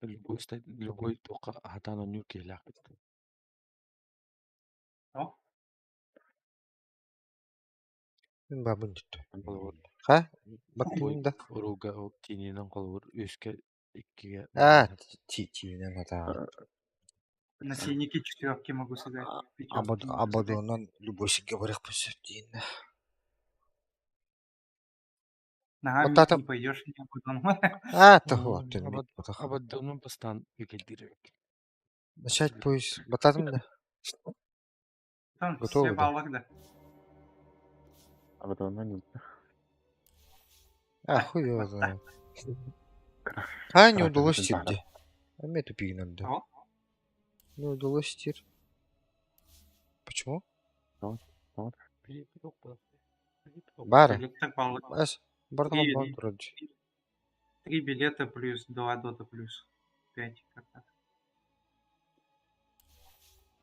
Любой, любой туохха сатаан оонньуур киһилээхпит. О, Мин баабын диттэ. Холобур, Ха? любой Баттыын да? уруулга ол тиининэн холобур үскэ, иккигэ Аа, барыан сөп. тиинэн хатаан. На синяки четверки могу сыграть, пятерки могу сыграть. Абадонан любой сиргэ барыахпын сөп дииннэ. Нога мид Баттаатым. не пойдешь, не Абадон. Аа, того, төн мид батах. Абадонун бастаан үкэлдиир эбит. Начать поиск. Баттаатым да? Там все Готовы да? баллах, да. А потом она не А, хуй его Вот так. знает. А, не Кракен удалось Центара. тир А мне тупик надо. О, Не удалось тир. Почему? Филипп yok Бары. Филипп баллы. Ас, бардам Три, бан вроде. три билета плюс два дота плюс пять. Как так.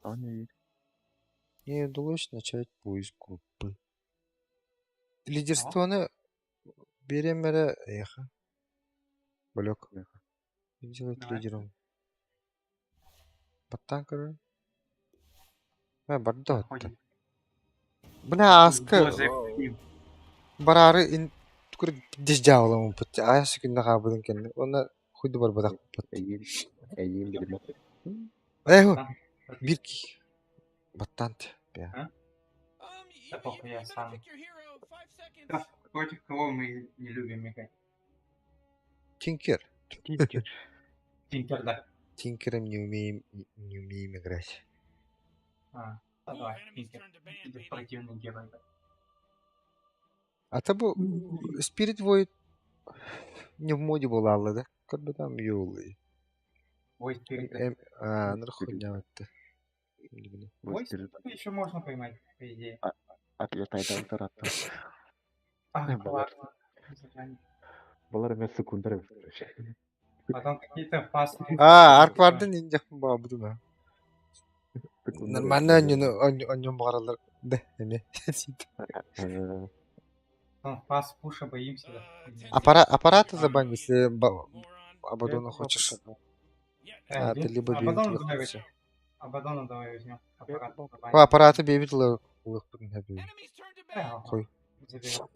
Он Не удалось начать поиск группы. Лидерствоны берем эрэ эхо. Балек. Делать Давай. лидером. Баттан көрөр. Мэ барда отта. Заходим. Бля, аска До заходим. бараары ин кур диждявлам пут. Ая сүкүннэ хаабыдын кэннэ. Онна хуйду барбатах пут. Эйим, эйим билбэт. Эхо, Да. бир ки. Баттант. Бля. А? Да похуй, я сам. Да, против кого мы не любим играть? Тинкер. Тинкер. Тинкер, да. Тинкером не умеем играть. А, да, давай, Тинкер. Это противный герой. Да. А то бу Spirit Void не в моде была, да? Как бы там юлы. Ой, Спирит, да. А, ну хуйня это. Ой, еще можно поймать, по идее. Отлетай да А, Ай, балар. ладно. Заранее. Балар эмэ секундары. Потом какие-то опасные... А, Арквардын инжак бабы да. Нормально оньон бағаралар. Да, эме. Потом фаст пуша боимся. Да. Аппараты забань, если Абадона хочешь. А, ты либо Абадона бейбит давай лых. возьмем. Абадона давай возьмем. Аппарат забаним. Аппараты бейбит лых Э, Хуй. заберем.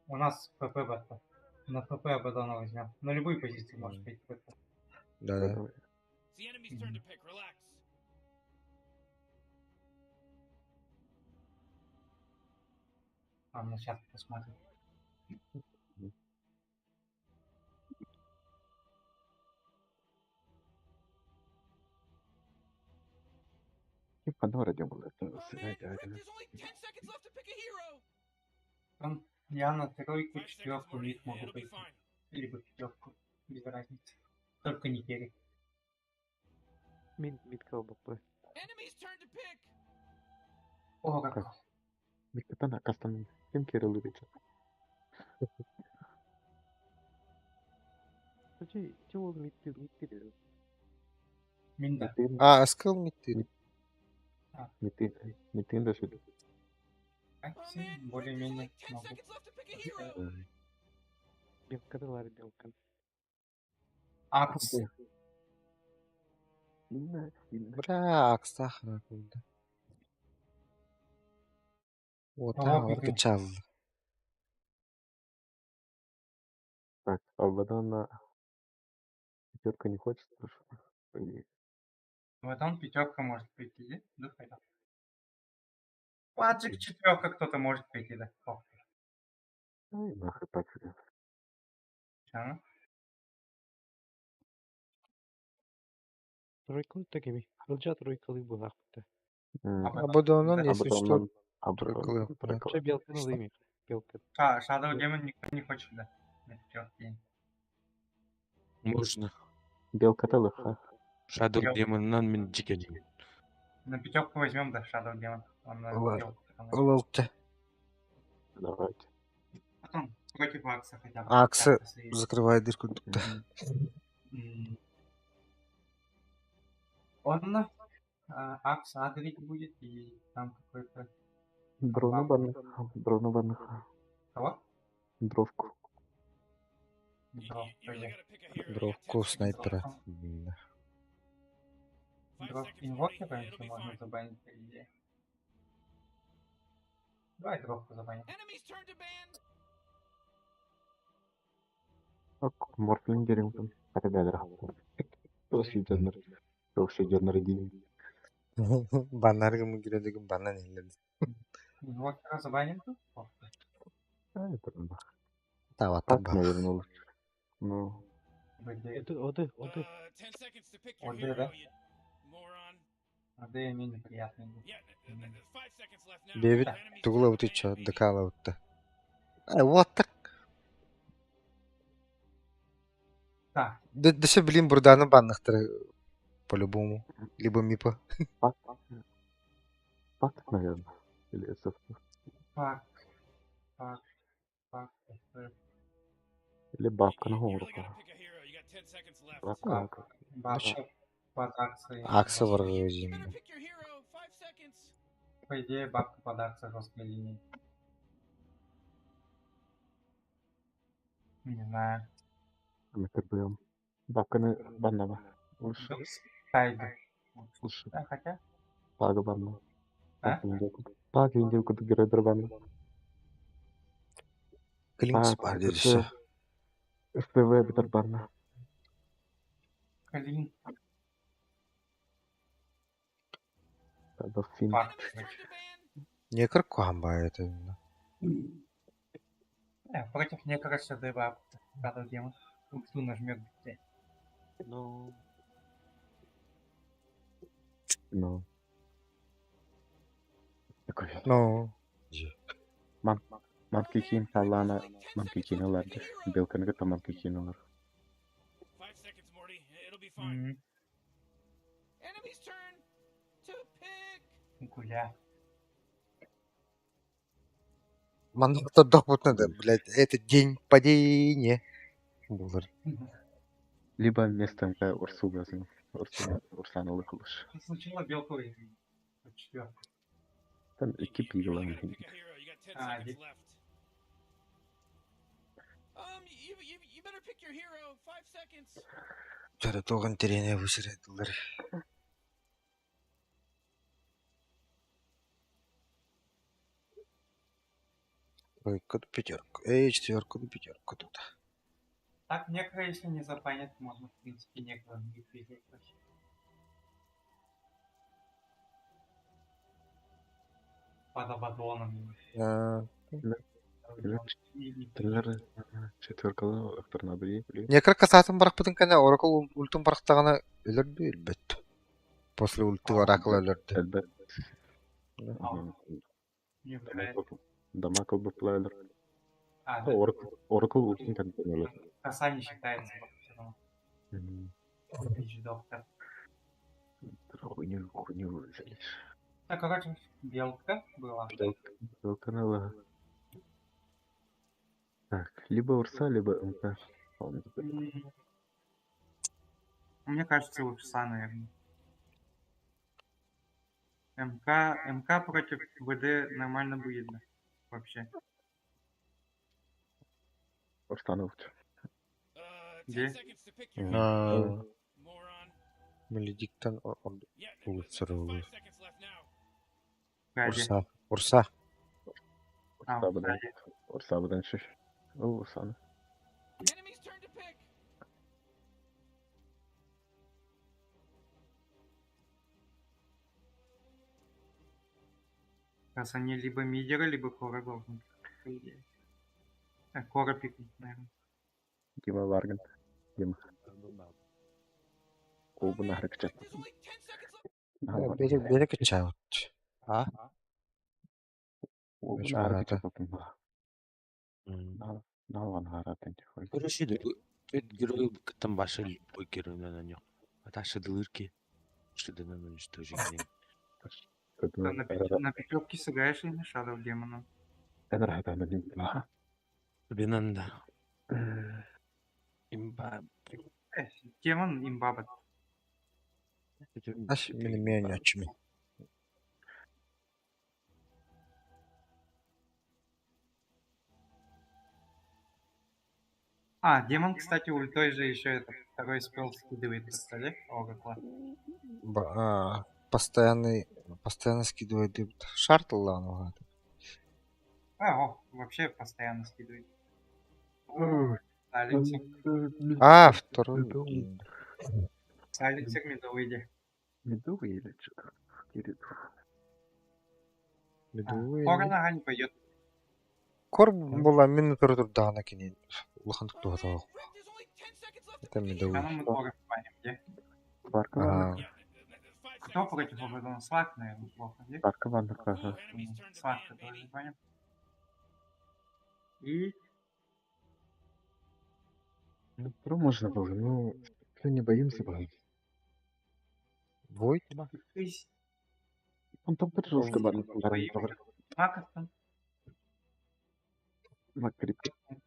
У нас ПП батта. На ПП Абадона возьмем. На любую позицию может быть ПП. Да, да. Ладно, сейчас посмотрим. Ханора дем Там я на тройку, четверку мид могу пойти. Либо пятерку. Без разницы. Только не керри. Мид мид калбапы. О, как. Миккатана кастан ким кириллович. Чего мид мид мид Минда. А, скил мид Митин да шүл. Более-менее могу. Белка белка. Акс. Бля, акстахна кулда. Вот, Ага, а, печал. Так, Абадона пятерка не хочет, по идее. Потом пятерка может прийти, да? Да, пойдем. Паджик четверка кто-то может прийти, да? О, Ай, нахуй так. всё. Тройка такими. Ылжа тройкалы булахпыта. Абадонон, если что, Абадон, тройка. Че белка налыми. Белка. А, Shadow Demon никто не хочет, да? На пятерке. Можно. Белка талыха. Shadow Demon мин жикелим. На пятерку возьмем, да, Shadow Demon. Он на Ладно. белку потом. Ылылты. Давайте. Потом против Акса хотя бы. Акса Как-то съесть. закрывает дырку. Да. Он Акс агрить будет, и там какой-то... Дрону банных. Дрону банных. Кого? Дровку. Дров, пойди. Дровку снайпера. Инвокера еще можно забанить, по идее. Давай дровку забаним. Ок, Морфлин Герингтон. Хотя да, Тош идет. Баннарга мы киредигин баннан эллер. Инвокера забаним? А, это да. Таваттар Так, бар. наверное, лучше. Ну, Это оды, оды. ОД, да? ОД менее приятный. Дэвид тугула утыча дакала утта. Ай, вот так. Так, Дөсө билин бурданы баннахтар по-любому. Либо мипа. пак. Пак, наверное. Или СФ. пак, пак, пак, СФ, Или бабка на горку. Бабка. бабка, бабка под акцией. Акса бар өзүм. По идее, бабка под акцией жесткой линии. Не знаю. Мы как бы бабка на баннова. Лучше. Тайга. Лучше. Да, хотя. Пага банна. А? Пак индейку. Пак индейку герой банна. Клинкс А, бар это дедisi. СТВ битер банна. Клин. Да, фин. Пак. Некр куамба это. Против некого ШД бабка. Правда, демон. Ульту нажмет быстрее. Ну, Ну. Такой. Ну. Манки Кин Талана Манки Кин алар. Белканы кытта Манки Кин алар. М, Гуля. Манна дохмут надо, блядь, это день падения. Булар. Либо вместо МК Урсу возьму. Урсу, Урсаны лыкылыш. Сначала белку возьми. Четверку. Там экип игла. А, здесь. Жара тоған терене высырадылар. Тройка, пятерку. Эй, четверку, пятерку тут. Так, некро, если не забанят, можно, в принципе, некро не взять вообще. Под Абадоном. А, Четверкалы ықтырна били. Некр касатын барақпытын кәне Оракл ультун барақтағына өлірді өлбөт. После ульты Оракл өлірді. Әлбәт. Не влияет. Дамакл баплайлар. А, да, Оракл ультун кәнтен коса не считается все равно. Вич доктор. Хуйню, хуйню взялись. Так, короче, белка была. Белканала. Так, либо Урса, либо МК. Мне кажется, Урса, наверное. МК против ВД нормально будет, да? Вообще. Урсаны лучше. Где? А, Маледиктан улуцарылы. Гади. Урса. Урса. А, Урса бұдан. Гади. Урса бұдан шеш. Ол Урсаны. Раз они либо мидеры, либо кора должны быть, по идее. А, кора пикнуть, наверное. Дима Варган. Дима. Кубы харакчат. Берек чаут. а? Кубы Үч барата. харакчат. Налан харатын. Короче, герой там башы любой герой на нем. А та шедылырки. Шедынан уничтожение. На пятерке сыграешь или на Shadow Демона? Бинанда. Имба. Демон имба. Аш мені мен ачми. А, демон, кстати, ультой же еще этот второй спел скидывает, представляешь? Оракла. Постоянный, постоянно скидывает шарт ыллаан А, о, вообще постоянно скидывает. Сайленсер. А, второй. Сайленсер медовый иди. Медовый или что-то? Медовый. Корона не пойдет. Кор була мин турдаҕына кини улахан туһата Это медовый. А мы Кора баним, где? Парка. Кто против Абадона? Слак, наверное, плохо, где? Парка ага. Слак, тоже баним. И... Ну, про можно было, но ну, не боимся, брат. Войт? Он там жестко банит. Маков там. Мак крип.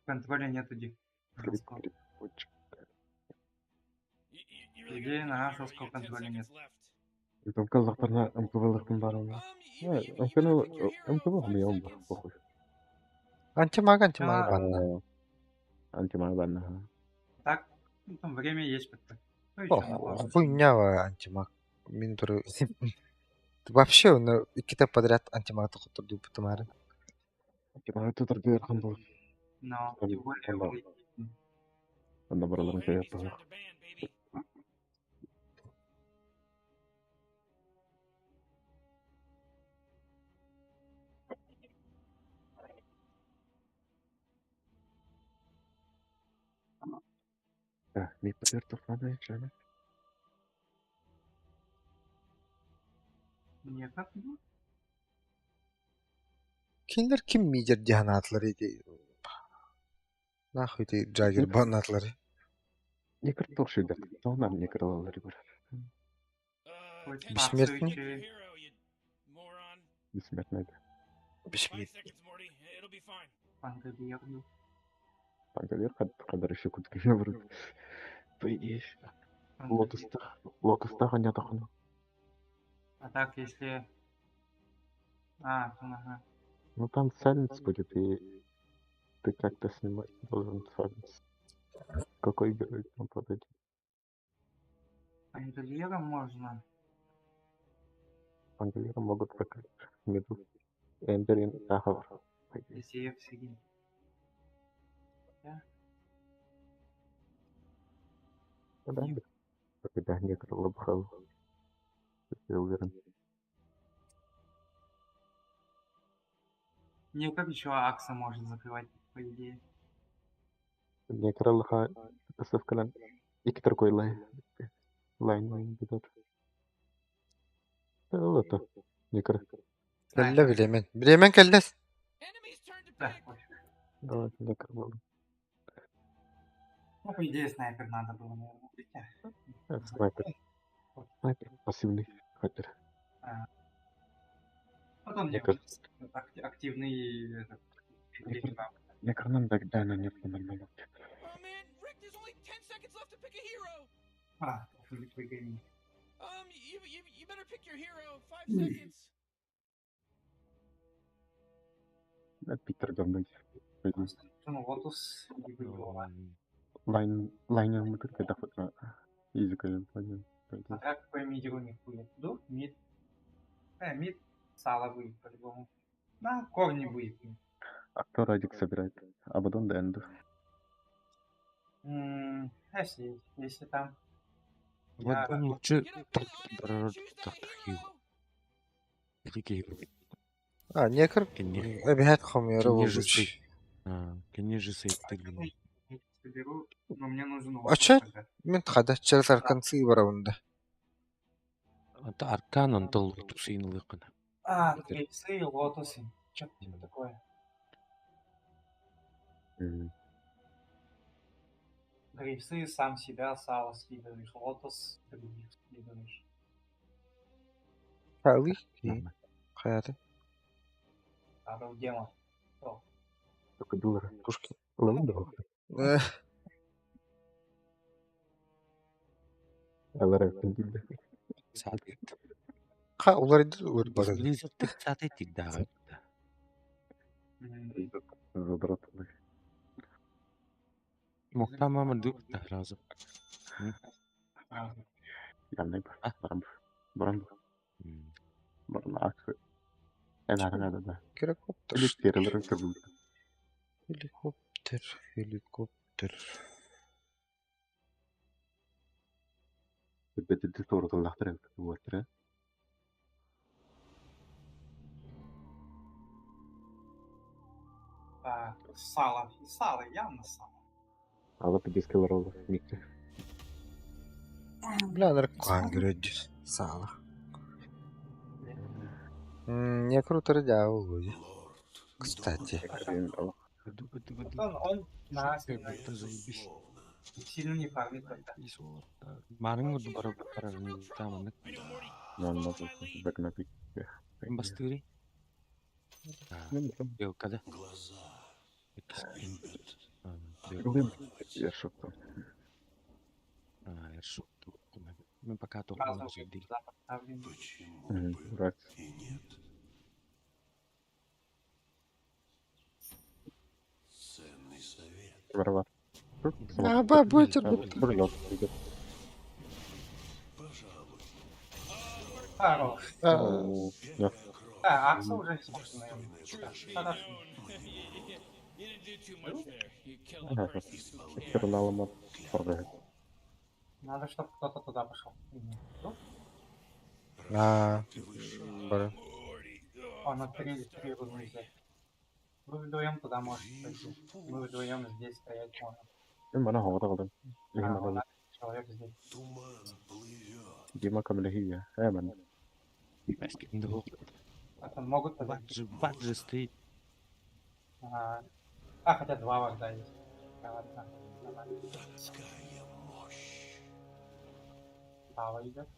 Контроля нету, Ди. Идея на жесткого контроля нет. Там казахтарна МКВ-ларкын барына. МКВ МКВ хамыйон бар, похуй. Антимаг, антимаг банна. Антимаг банна. Так, ну, там время есть как-то. Хуйня антимаг. Мин туру. Вообще, ну, икките подряд антимаг тохотор бутумары. Антимаг тутар бир был. Но, тем более... Онда бараларын кәйер Так, ми надо, чана. Мне как было? Кинилэр ким мидер диһанаатылар ити нахуй ити Джаггер баннаатылар. Некр торшыйдар. Тонар некр алалар бар. Бессмертный? Бессмертный. Бессмертный. Пангабер. Пангабер кадар еще кутка вроде. По идее. Лотостах. Лотостах они атахну. А так, если... А, ага. Ну там сайленс будет, и ты как-то снимать должен сайленс. Какой герой там подойдет? Пангольером можно. Пангольером могут прокрыть меду. Эмберин, Ахавр. Если Сигин. Да? Да, когда некоторые лобхал. Я уверен. Не, как еще Акса может закрывать, по идее. Некролха сывкалан иктер койлай лайн лайн битат. Это некр. Кэллэ билемен. Билемен кэллэс. Да, пофиг. Давай, некр был. Ну, по идее, снайпер надо было, наверное. Хотя... Снайпер. Снайпер пассивный хакер. А. Потом Мне не активный этот, Некр нам так да, но нет нормально. А, выгони. Да, Питер говно. Ну, Лотус. Лайн, лайн мы только это хоть на язык А как по мидеру не будет? Ду, мид. Мид сало будет по-любому. На, корни будет. А кто Радик собирает? Абадон да Энду. Если там. Абадон лучше А, некр эбиһэт хомуйара буолбут. Кини же сейттер. Соберу, но мне нужен Ача, мин хада через арканцы барабында. Это аркан онтон лотусын лыкына. А, грейсы и лотосы. Что-то типа такое. Грейсы сам себя сало скидываешь, лотос других скидываешь. Халы? Хаяты. Ару демон. Только доллары. Пушки. Лаванда. Алара кандида. Ха, улар урбады. Blizzard саты тигдагы. Задротный. Мохтамама дук разы. Явный. Барам. Баран баран аксы. Надо, да. Гирокоптер. Или первый раз. Helikopter, helikopter. Бэдди туоруталлахтара уоттара. Так, сало. Сало, явно сало. Ала пидиske var микро. Бля, наркоан грёдь. Сало. Не круто радиал, Кстати. Он на сильно не фармит тогда. Марын барар таманнык. Бастыри. Белкада. Мы пока только Варвар. А, бабутер. Хорош. Да. Да, Акса уже сможет, наверное. Хорошо. Надо, чтобы кто-то туда пошел. А, О, на три руны взять. Вы вдвоем туда можете пойти. Мы вдвоем здесь стоять можем. А, человек здесь. Дима Камлехия. Эмен. А там могут подойти. Баджи стоит. А, хотя два варда есть. Ладно. Сава идет.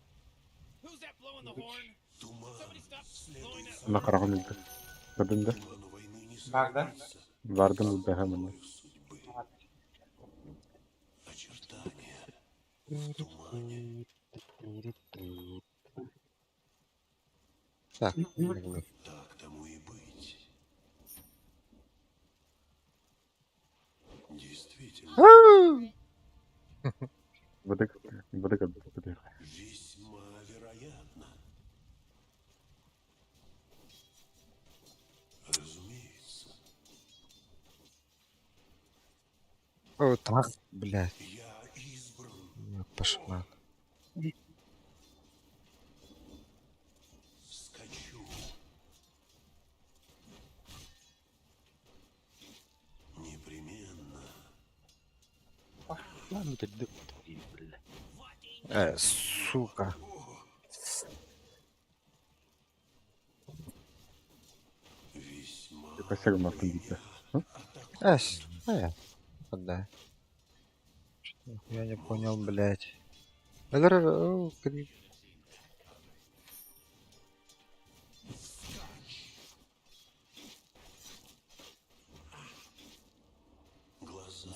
На караган Кадында. Варда? Вардын Бехамена. Так. Так тому и быть. Действительно. Бадык, бадык, бадык. Весьма вероятно. Разумеется. О, так, блядь. Я избран. Пошла. Скачу. Непременно. Ладно, ты бля. Сука. Весьма. Спасибо, Мартин. Да. Что-то я не понял, блядь. Глаза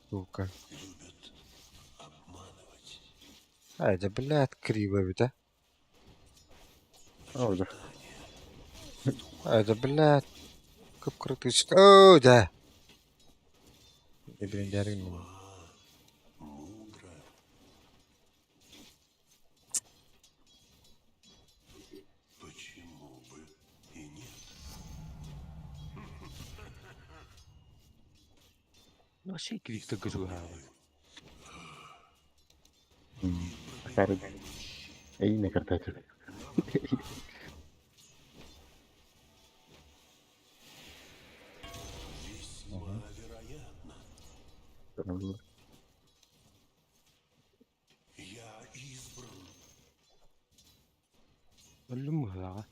Сука. любят обманывать. А, это, блядь, криво ведь, а? О, да. А, это, блядь, как крутыч. О, да. Я, блин, дяргнул. Мудро. Почему бы и нет? Ну, вообще крик-то гжугава. Старый. Эй, не картатель. Весьма вероятно. Я избран. Люмга.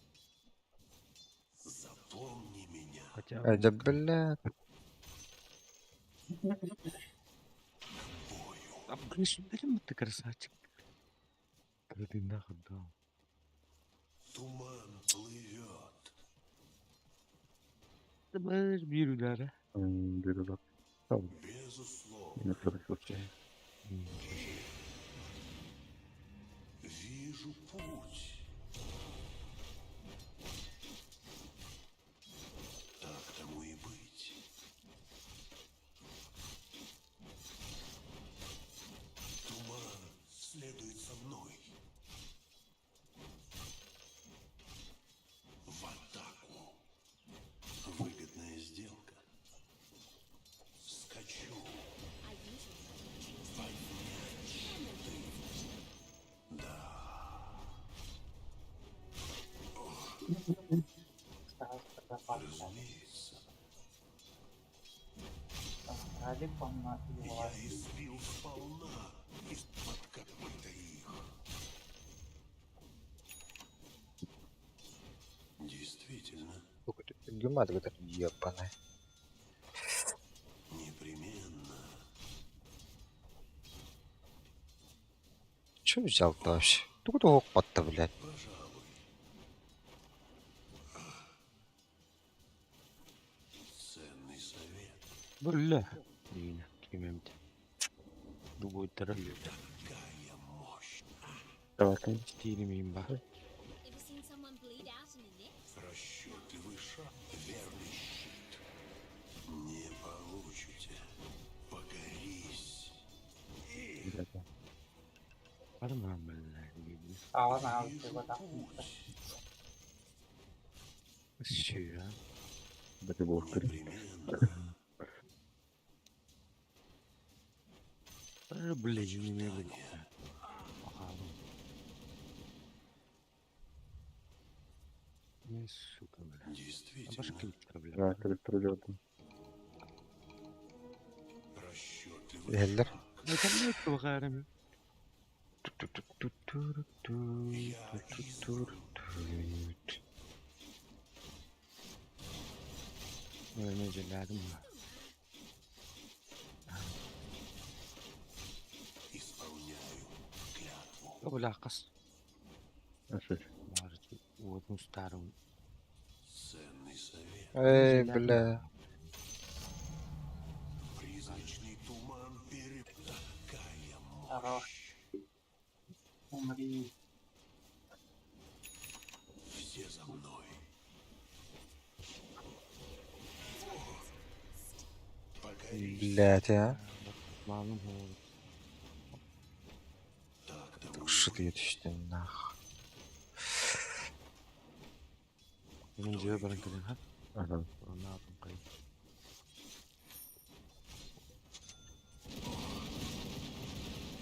Запомни меня. Хотя... А, это, блядь. А, блин, ты красавчик. Когда ты нахуй дал. Туман плывет. Ты можешь биру, да? Биру, да. Безусловно. Не продается. Вижу путь. Так тому и быть. Туман следует за мной. Старался тогда падать. Разумеется. Там Радик, он на его Я избил сполна из-под копыта их. Действительно, Гемат это ебаная. непременно. Че взял-то вообще? Откуда опа-то, блядь? Пожалуй. Ценный совет. Бля. Дина, кимемте. Другой тарелка. Какая мощь. Давай, конечно. Четыре мимба. Ever seen someone bleed out in a net? Расчетливый шаг. Верный щит. Не получите. Покорись. Блядь. Барман, бля. А ладно, а Вижу его там. путь. Ща. Это был крик. Непременно. Бля, не мебель. Не, сука, бля. А Действительно. башки, бля. Да, перестрелю. Расчетливый Эллер. шаг. Ну, там нет этого Я избран. Не, рядом. Исполняю клятву. Бля, кас. А что? Вот, ну, старым. Ценный совет. Эй, бля. Призрачный туман перед... Такая Хорош. мощь. Умри. Все за мной. Покорись. Блядь, а. Малым голову. Так тому и Что ты быть. это нах. Мен жібе баран келем, ха? Ага. Оны атым қай.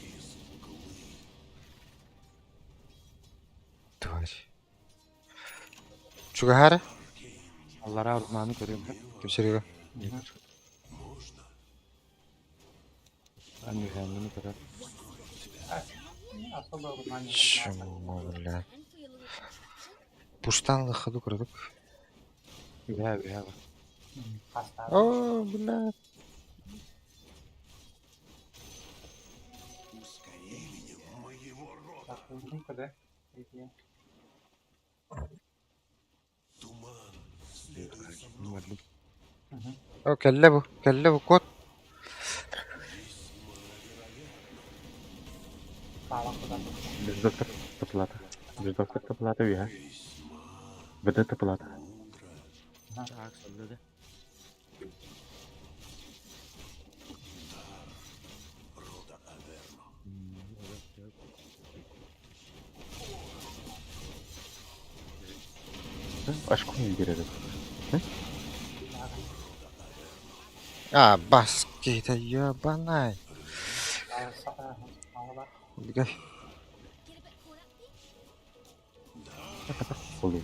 Из мглы. Тварь. Чугахара? Аллара урманы көрем, ха? Ким Серега? Можно? Әнні көрем. Так, ну, особо внимания не Чему, бля. Plan for your little contraption? Пуштан на ходу крадок. Бя, бя. Поставил. О, бля. Именем моего рода. Так, умри-ка, да? Иди. Туман следует за мной. Мгм. О, келле бу, келле бу, кот. Весьма вероятно. Сало куда-то. Без доктора плата. Без доктора плата, я. Весьма Вот это плата. мудро. Так, сонда да. Дар рода Аверно. Ашку не берет. А, баски, это ебаная. Да, ага, сало, да. Убегай. Get a bit caught up there? Полу.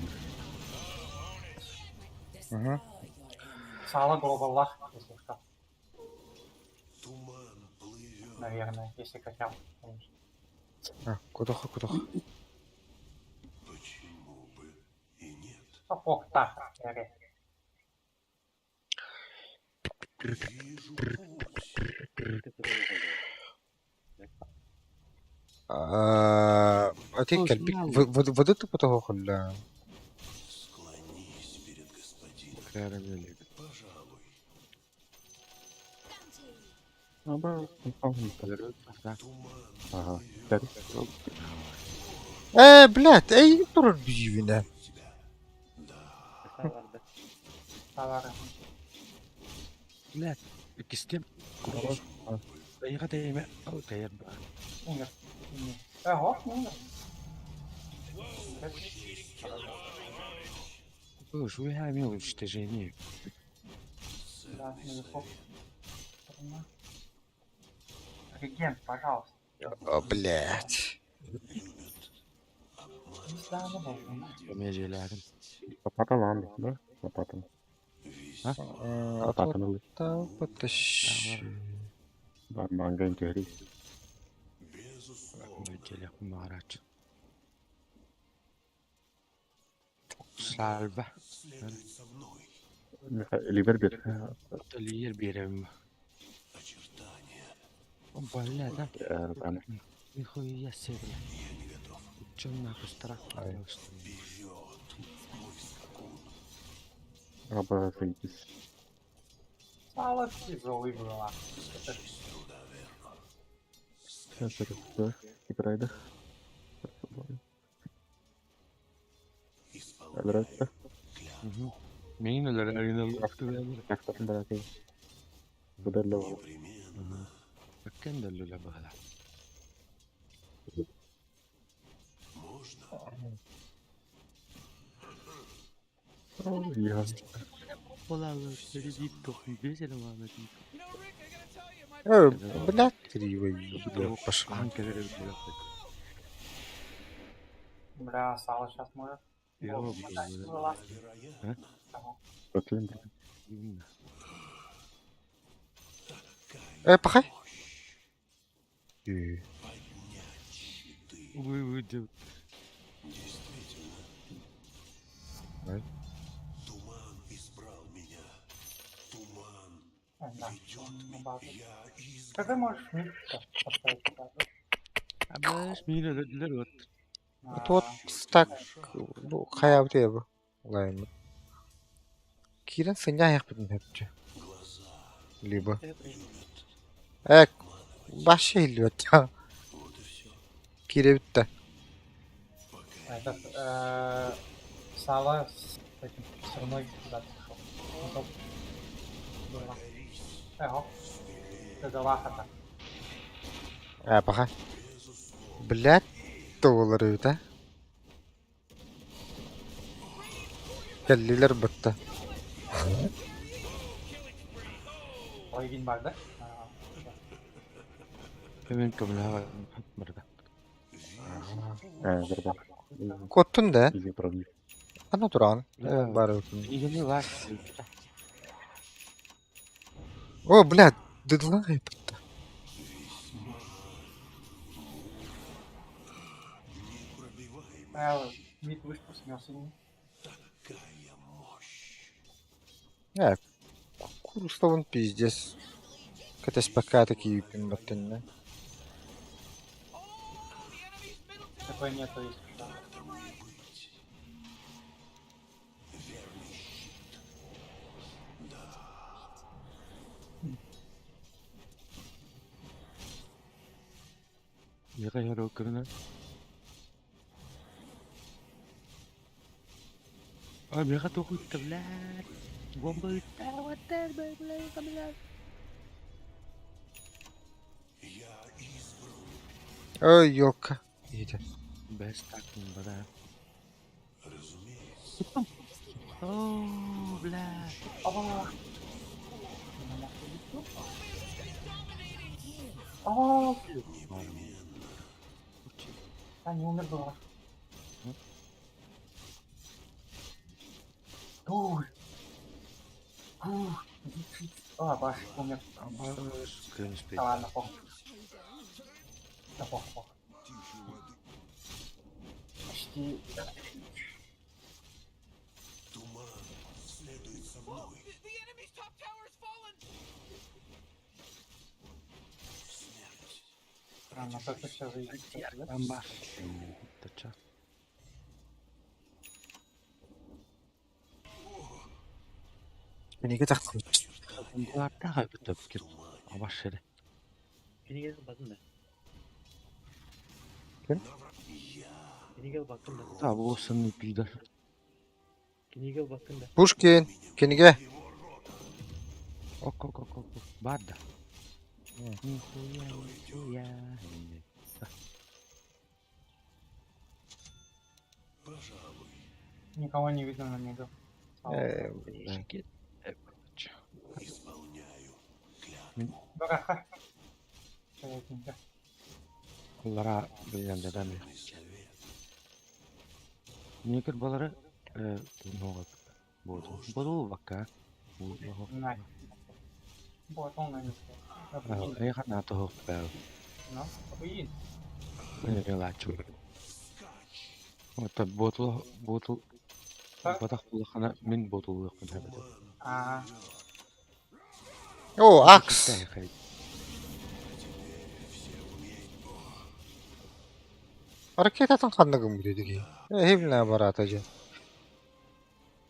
Угу. Сало глобалах, если что. Туман плывет. Наверное, если хотел. Конечно. А, кудоха, кудоха. Почему бы и нет? Ох, так, эре. Вижу путь. А ты кальпик, вот это потом хуля. Склонись перед господином. Кәрім Пожалуй. Bounty! Туман Ага. плывет. Так. Блядь, эй, турun бивине. Тебя. Да. Товары. Бля, кистем. Дайға дайма. Ау, дайыр. Умер. Умер. Ого, не умер. Бұл жуя мен уничтожение. Да, наверху. Регент, пожалуйста. О, блядь. Не знаю, ну, Мен желәрім. Лопата ладно, да? Лопата. А? А Лопата ылыы. потащи. Манга түһэрий. Бэдьэлэх маарач. Сальва. Ливер бир. Лиер биэрэбин. Бля, да? Там. Нихуя себе, бля. Чё нахуй страх? Ай. Аба заебись. Сало тяжелый была. Сейчас это да, играй, да? Нравится? Мин өлөр Как там дорогой? Удалил. Кем дөлүлэ быһыла. Я. Блядь, кривой, бля, пошла. Бля, сало сейчас может. А? Проклин. Пахай. Вы Туман избрал меня. Туман Да. ведет на базу. меня. Я Когда можешь мид поставить сразу? Абаш мин өлөдүлөр вот. Вот так, бу хайа бу. Лайм. Кирен сыня яхпытын хепче. Либо. Башы илбет. Кире битте. Этот, сало с этим все туда пришел. Ну, топ. Было. Эго. Это лахата. Пахай. Блядь, доллары да? Кэллилер бытта. Ойгин бар, да? Мен көмлөҕө барда. Верда. Коттун да? Изи пробив. Ана туран. Бар. Игени бар. О, блядь, дыдла бытта. Мид вышку снес. Курустовын пиздец. Катась пока такие пимбаттынна. Такой нету, если что. Яга көрүнө. А мега тохуйта, блядь. Бомба ыта, блядь. Ой, ёлка. Иди. Бэс так бада. О, блядь. Опа! О, а не умер было. Ух. Ух. А, баш, умер. Да ладно, похуй. Да похуй, похуй. Почти. Туман следует за мной. Смерть. Странно, как все заебись, да? Бомба. Тача. Киниге тахтым. Бомбаларда бит Абаш эре. Киниге бакын да. Ким? Киниге бакын да. Та бу сыны пидар. Киниге бакын да. Пушкин. Киниге. Ок, ок, ок, ок. Бада. Нихуя, нихуя. Никого не видно на миду. Блядь. Бараха. Приятненько. Олара билен дедем. Некер балары. Много. Буду. Буду пока. На. Вот он на них. Эйха на того бэл. Ну, блин. Релачу. Вот ботл ботл батах булахана мин ботл лахана. А, О, Акс! Ракетатын ханныгым будет. Гибельная аппарата же.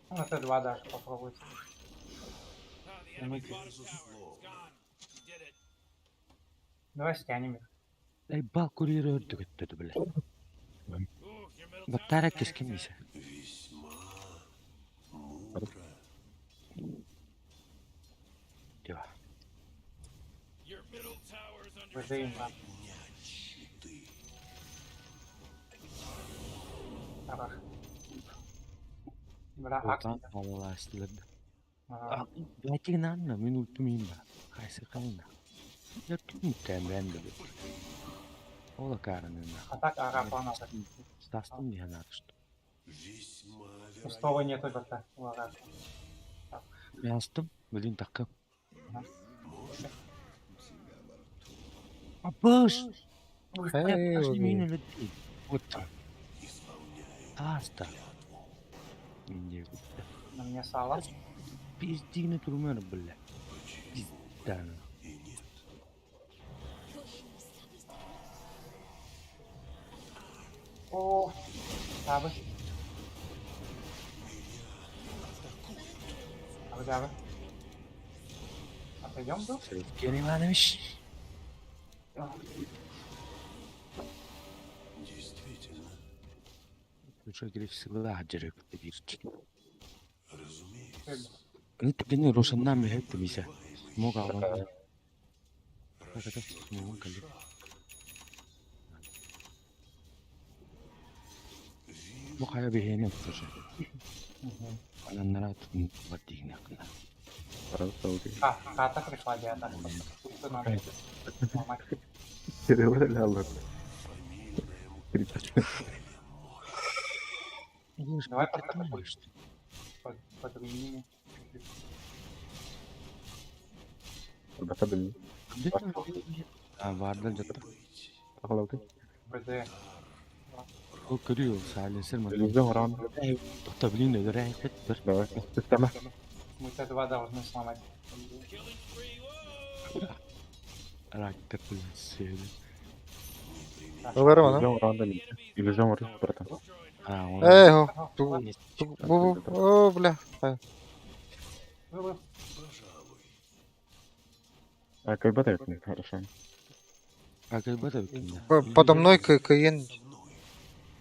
ну это два даже попробуйте. Примите. Давай стянем их. Эй, бал курьер өрдүгөттөдү биле. Баттара кескин исе. Дева. ВД им надо. Хорош. Бля, акс. Отан алаластылар. А, Бәтигнанна мин утмин ба. Кайсы кайна. Я тут тәмрән дә. Ола каранына. а так арапа надо. Стастым не надо что. Пустого нету БТ. У арапа. Ястым, блин, такы. Абыш! Эй, Аж не вот. мин людей. Вот так. Аста. Не, На мне сало. пиздигне турмер, бля. Пизда. О, табы. Табы, табы. Отойдем, да? Евгений Иванович. Действительно, Уже грифсила директ бирч. разумеется. Нитгени Рушаннами хеттемисе. Мога алан. Мохая бихене тоже. Ананнара тутун ваттигнакна. А, хата пришла, я так. Тут надо сломать. Давай под катапульт. Под руинами. А вардан жата. БД. Ол көрү сайленсер ма. Тоқта блин өдөрэ хет бір. Мы Т2 должны сломать. Рактер блин седі. Ыларым ана. А, он. Эй, хо. Ту, ту, бу, бу, о, бля. Вылы. А как бы это? Подо мной КН.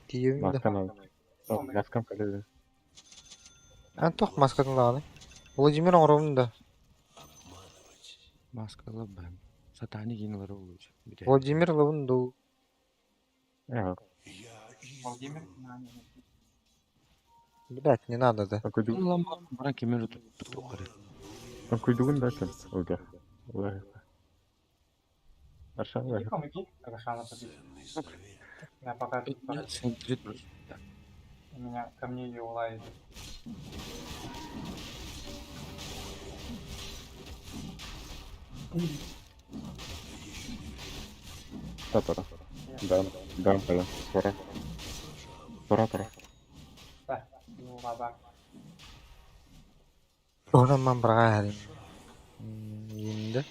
Тием да. Антох маскатын лағаны. Владимир оңровын да. Маска лабан. Сатани гинлары лучше. Владимир лавын ду. Владимир? На, не, не. Блять, не надо, да. Баран кемер тухары. Иди, помоги. Рошана побить. Я пока тут Центрит. у меня ко мне ее улает. Да, юла, да. Ораман брагарин. Инде.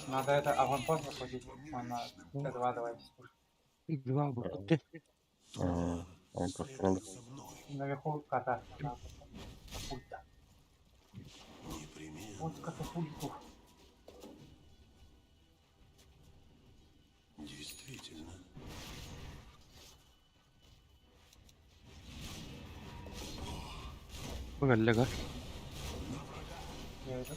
Надо это аванпост заходить. Он на Т2 давайте слушай. Два вот. Наверху кота. Да, Катапульта. Вот катапульту. Действительно. Бага Я иду.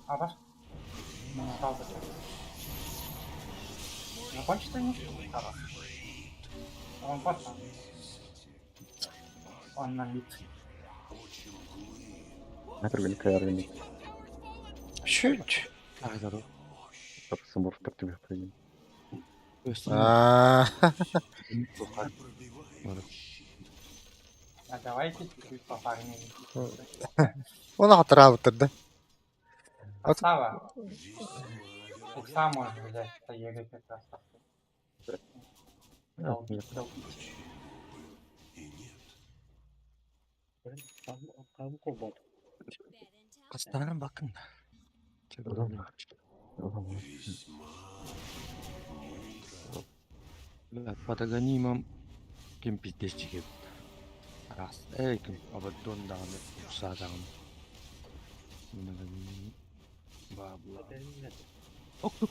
А ваш? Правда. Закончится они? Хорош. Аванпост надо. Он на мид. Чуть. Ага, Сумур Аа, А давайте чуть-чуть пофармим. Оны хатыраабыттар да. А Сава. Укса может взять, а Ега как раз. Нет. Долбить. Кам колбот. Кастарым бакын. Удобно. Удобно. Патагонимам ким пиздечиге. Раз. Эй, ким абаддон дагы садагым. Бабла. Ок. У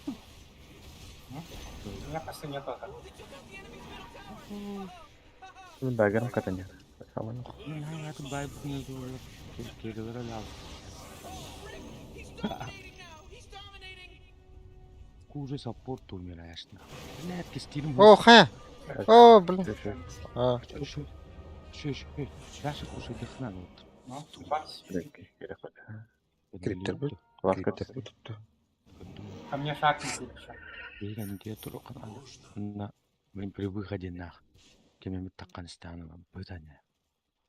меня просто нет этого. Ну да, громко-то нет. Самое. Куже саппорт умираешь на. Блядь, кистирим. О, хэ. О, блин. А, Шо, шо, шо, Даша кушай дыхна вот. Ну, бац. Криптер был. Ласка Криптер был. Ко мне шаг не еще. На, блин, при выходе нах. Кем таккан станова бытане.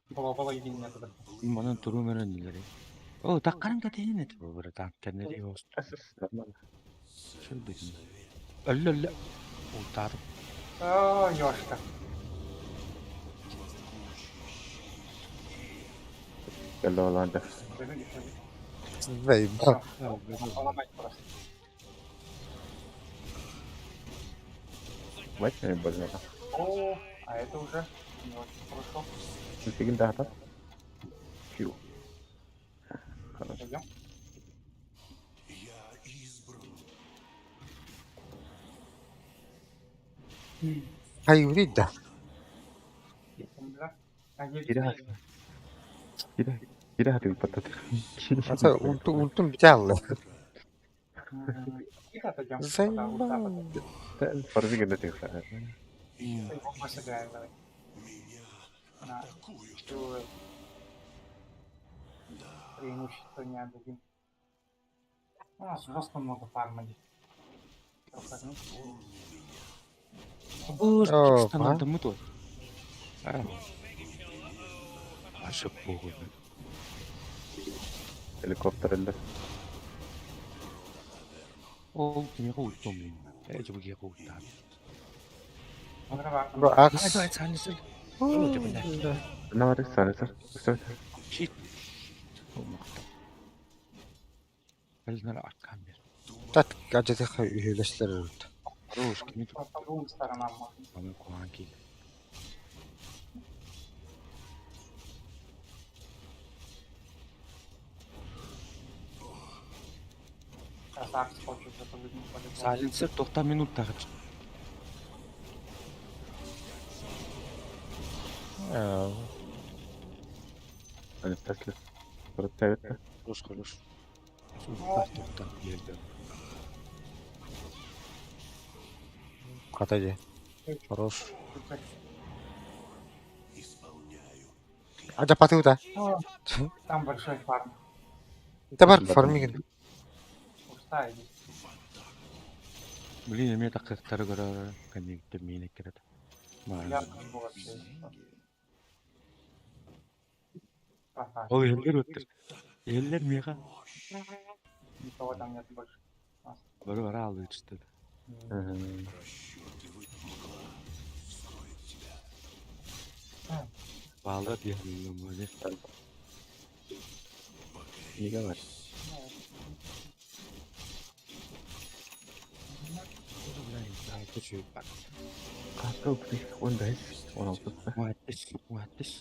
Было или нет. Манан турумерен нилери. О, таккан катен это братан, кеннери host. Нормально. Шо дыхна. Алла. Утар. О, ёшка. Алло, ладно. Держи, держи. Заебал. Поломать просто. Мать мне больно. О, а это уже не очень хорошо. Всегда да? Фью. Хорошо. Пойдем. Я избран. Хайврид да. Да. А я Киря. Киря. Киря ты потом. Ата унтун унтун биталла. Тихо отойдем. Заебал. Фарзига до тех. Мы сыграем, давай. Меня На. атакуют. Чё, Преимущество не отдадим. У нас жестко много фарма здесь. Профармить. Боже, О, станом а? там то. Аша похуй. Helikopter элде. Ол кимге ултом мен. Э, жобуге ултам. Взрыва. Бро, акс. Давай, сайленсер. На варик сайленсер. Все. Щит. Тат гаджетых үһүлэслэр өрт. Хорош, кими По по двум сторонам можно. Аны куан кил. Сейчас Акс хочет запрыгнуть по-любому. Сайленсер 90 минут тагыч. Анастасия. Противит. Хорош, хорош. Тоқта берді. Хата же. Хорош. Исполняю. Ата патыута. О, Там большой фарм. Табар фармигин. Пустая здесь. Блин, эме тақықтары көрі, коннектор мені кереді. Я могу вообще. Ага, Ол елдер өттір. Елдер меға. никого там нет больше. Бір бара алды өтісті. Расчетливый мгла вскроет тебя. Балдар диярым öyle. Не говори. Кастыл 15, 16. Muhaddis, muhaddis.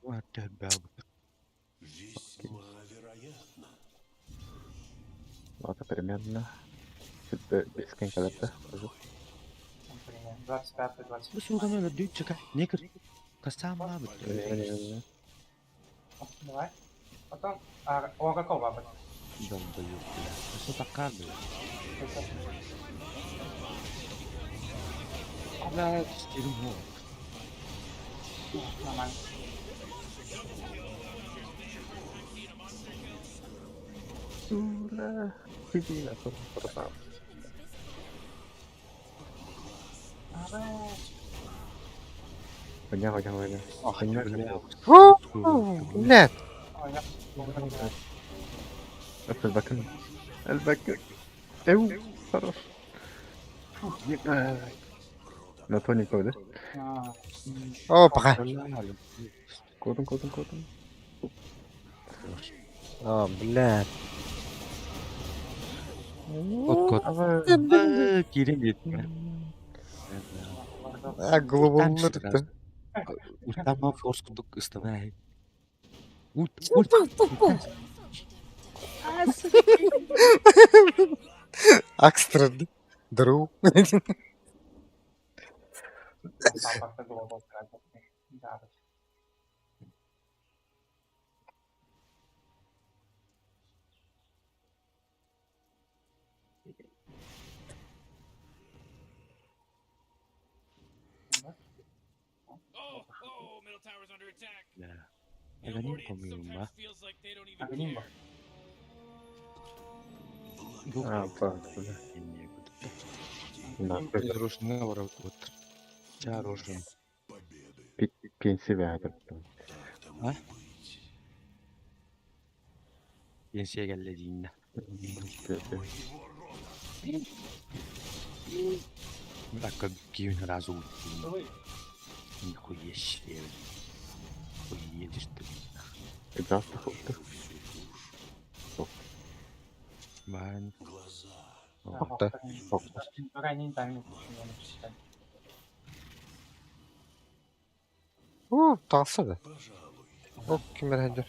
Muhaddis бабы. Весьма вероятно. Ну, это примерно. Бескен калепте. Например, 25 20. Bu судан öyle düt çıkar. Ne kır? Kasam abi. Давай. Потом. А, о, какого баба? Долбоёб, бля. Что такая, бля? Бля, дерьмо. Нормально. Ура! Иди на то, братан. Хуйня, хуйня, хуйня. Хуйня, Бля. Блядь. Эльбакен. Эльбакен. Эу, хорош. На тоненького, да? О, пока. Кодом, кодом, кодом. О, блядь. От кот. Кирин диэтилэр. А, глубоко тут. Ультама форс курдук ыстанай. Ульт, ульт. Акстра. Дру. Да. Аганим помимо. Аганим А, да, да. Да, Рушны вот. Ча рожен. Пенсия А? Пенсия кэллэ дииннэ. Так как киин разу утин. Нихуя себе. Уедешь ты. Бан. Опта. О, таҕыста да. О, ким эрэ сылдьар.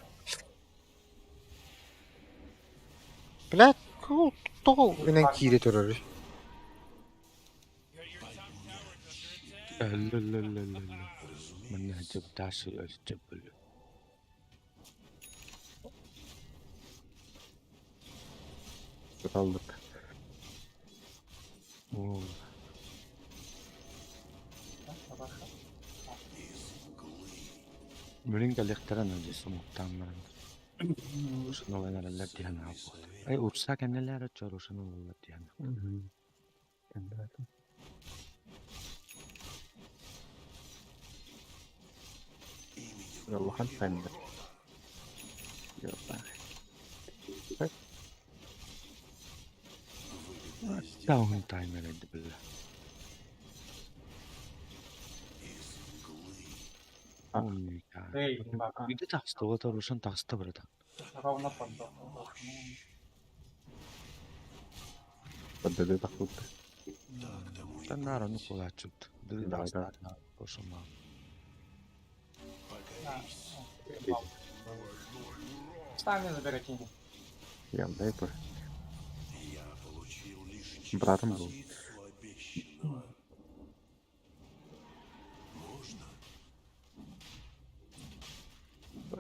Блядь, тоҕо инэн киирэ турарый? Лө-лө-лө-лө. Манна дьыбдаашы өлчөбүл. Kaldık. Оо, Мүлүн кэлиэхтэрэ нэлдьи муктаан баран. Ушун ылан эрэллэр диэн аалбыт. Ай, урса кэннилэр оччор ушун ылаллар диэн. Улахан таймер. Даун таймер эдди бilla. Үйде таҕыста, оҕото Рушан таҕыста барыта. Ровно под Поддады тахсыбыт. Танаар ону кулааччыт. Да, да. Ошома. Сами забирайте. Я дай по. Братом был.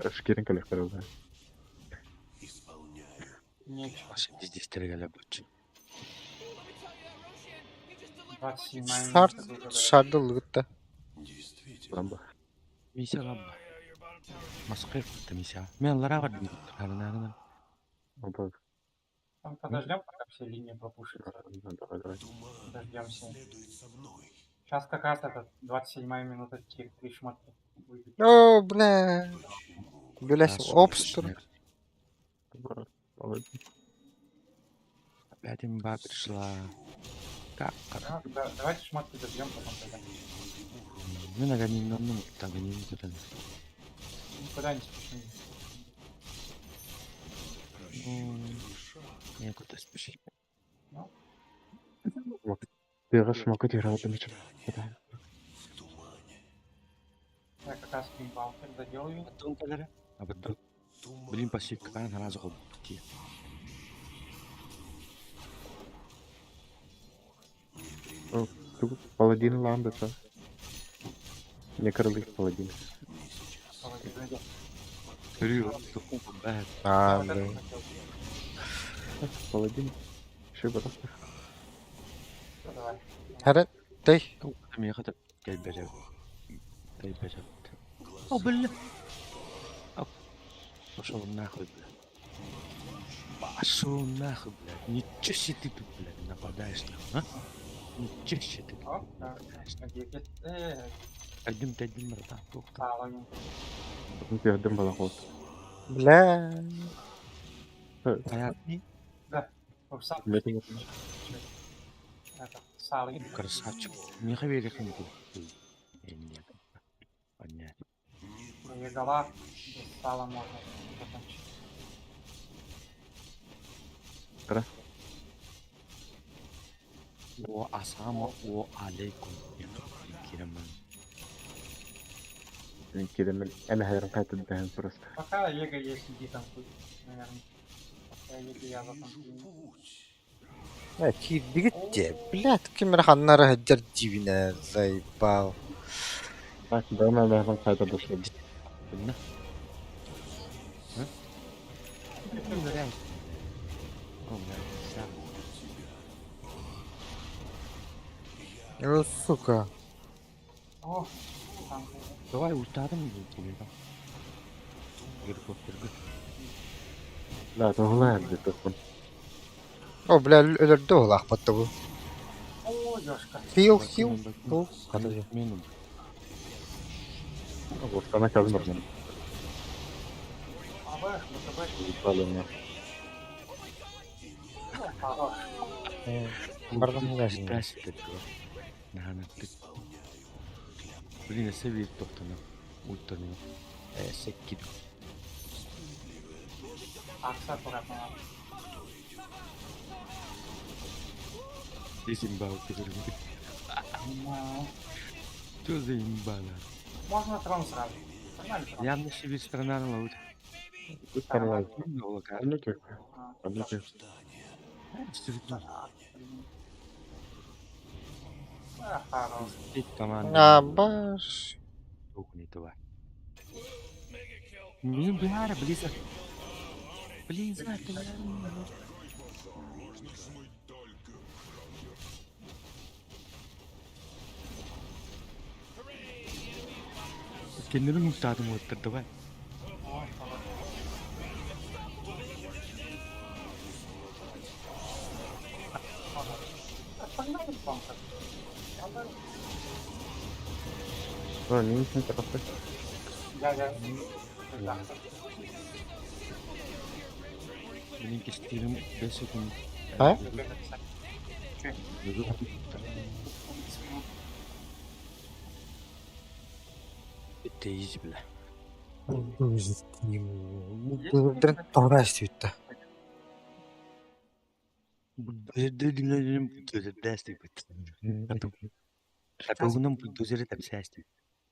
Шкирин коллектор, да. Вообще пиздец галябычы. Сарт шарды ылгытта. Ламба. Мися ламба. Москве кутта мися. Мен лара бар дим. Опа. Там подождем, пока все линии пропушатся. Давай, давай. Дождемся. Сейчас как раз этот 27 минута тир 3 шмотки. выйдет. О, бля. Бля, обстур. Опять имба пришла. Как? Как? Да, да, давайте шмотки дождем, потом тогда. Мы нагоним на ну, там гоним туда. Никуда не спешим. Ну, некуда спешить. Ты смогу играть на мяче. Я как раз балтер доделаю. Потом калера. А потом. Блин, пасик, кан сразу хоп. Паладин ламбета. Не королик паладин. А, бля. Паладин. Еще раз. Давай. Хара, тэй. Миэхэ кэлбэрэ. Кэлбэрэ. О, бля. Пошел нахуй, бля. Пошел нахуй, блядь. Ничего себе ты тут, блядь, нападаешь нахуй, а? Чище ты. Оп, да. Декет. Тәдім тәдім братан, тоқта. Сало им. Көрдüm балахот. Бля. Понятно? Урса. Метин. Это, сало им. Красавчик. Не хаверихом был. Нет. Понятно. Егала. Без сала можно закончить. О асама о алейкум. Кираман. Киремел. Эми хайран кайтып дээн просто. Пока Лего есть, иди там будет, наверное. Пока Лего я Вижу затанкую. путь. Э, киирдигит Блядь, ким эрэ ханнара сылдьар дьиибинэ, заебал. Так, бэм хайран кайтып дошел. На. О, бля, О, сука. О, там было. Давай ультадым тебе. Геликоптер. Да, тоһулаа где-то. О, бля, өлөрдө улаахпатта бу. О, Ёшка. Хил, хил. Хил. Хата Минут. Устана казмырмын. АВ, БКБ. Правильно. О, хорош. Бардам гасин. Блин, я себе тоқтана. Ультаны. Секкид. Акса аккуратно надо. Здесь имба у Ну, Что за имба, на? Можно трон сразу. Погнали трон. Я на себе страна лаут. Устана. Олака. А, Аннуки. а, блин. А, хорош. Команда. А, баш. Не това. Блин, бля, Близзард. Близзард, бля. Kendimi ультадым оттыр, давай. Ой, хорош. А, Погнали трон так. Надо- А, минус не просто. Я, я. Да. Блин, кестирим 5 секунд. А? Это изи, бля. Тоҕо сүттэ.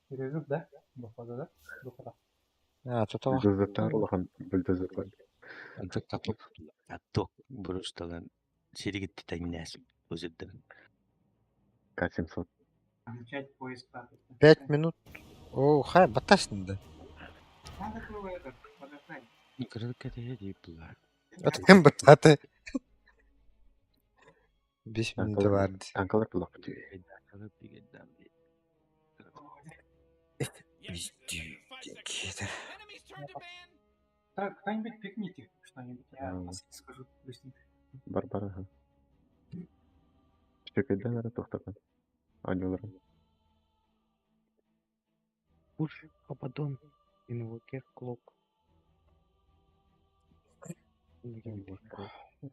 Перерыв, да? Походу, да? Походу. А, то Бульдозер улахан бульдозер бар. Каток бұрышталан серігітті тәңнәс өзірді. К700. Начать поиск карты. 5 минут. О, хай, батасın да. Надо было это, подождать. Кырылып кетеді деп бұлар. Атым бататы. 5 минут бар. Танкалар булак. Так, кто-нибудь пикните что-нибудь, я М. скажу быстренько. Барбара. Чөкөйдөн токтотон. Анюлар. Пуш, Абадон, Инвокер, Клок.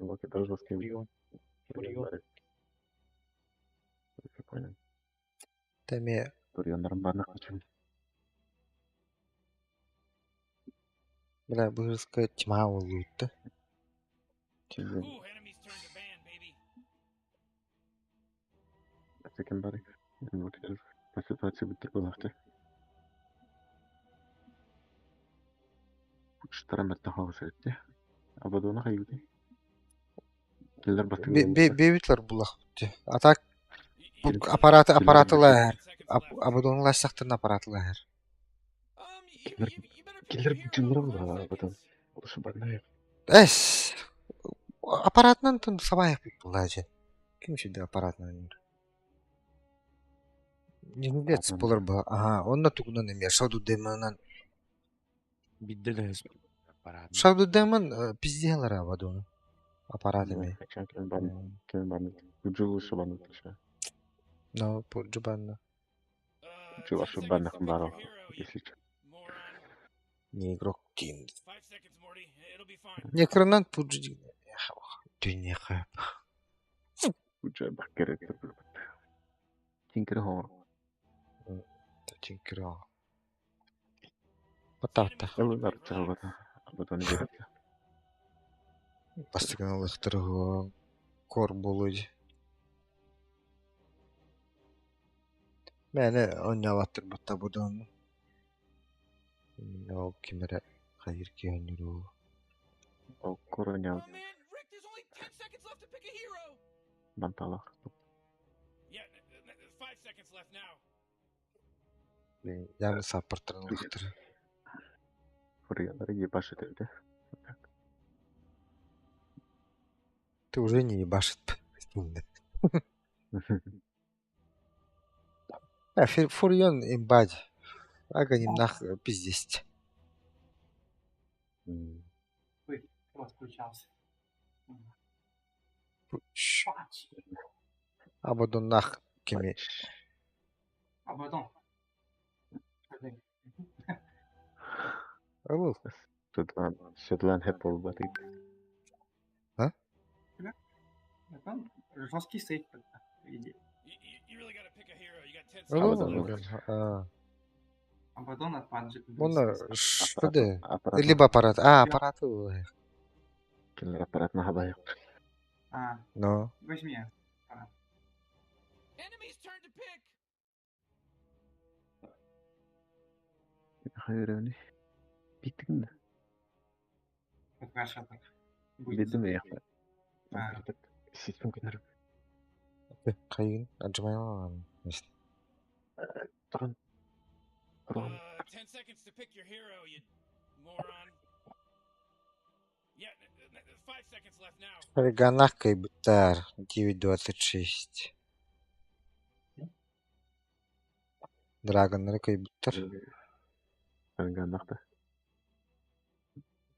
Локи даже жесткий. Фурион. Фурион. Я понял. Теме Турьоннарын баарына качым. бля быһыска тьма улуутта. Секен барик. Инвокер. По ситуации бүттүр булакты. Штарамет хаос этти. Абадона хайгы. Киллер бастыгы. Бебитлер булах. А так аппараты аппаратылар. Абадонлар сактын аппаратылар. Киллер киллер бүтүнөр була абадон. Ушу барнай. Эс. Аппаратынан тын сабайық була же. Ким сюда аппаратынан? Нелец болар ба. Ага, онна тугунан эме Shadow Demon'ан. Бидде де аппарат. Shadow Demon пизделер абадону. Аппарат эме. Кем бар? Кем бар? Буджул ушу бар. Но Пурджу банна. Чувашу банных баров, если чё. Не игрок Тин. Некронан Пурджу. Дүнеха. Пурджу баккер Тинкер хоо. Тинкер хоо. Батата. Эллар чалбата. Абадон берет. Бастыгыналыктырго кор болуй. Мэне онняваттыр батта будон. Ол кимере хайыр киһөнүрүү. Ол короня банталах. Яны саппартырылыктыр. Фурьялары ебашит да? Ты уже не ебашит. Фурьон имбадь. Ага нах пиздесть. Ой, отключался. Абадон нах кими. Абадон. Ылыл. Седлан хэппол батит. А? Там жесткий сейф тогда, по идее. Ылыл. Абадон от Панджи. Оны что Либо аппарат. А, аппарат. Кинер аппарат на хабайык. А. Но. Возьми. Хайрани. Биттигин да. Хорошо так. Бидим я. Систем кинер. Кайын отжимаем. Трон. Трон. 10 seconds to pick your hero, you moron. Yeah, 5 seconds left now. Фарганах Кайбутар 9.26. Драгон Кайбутар. Фарганах да.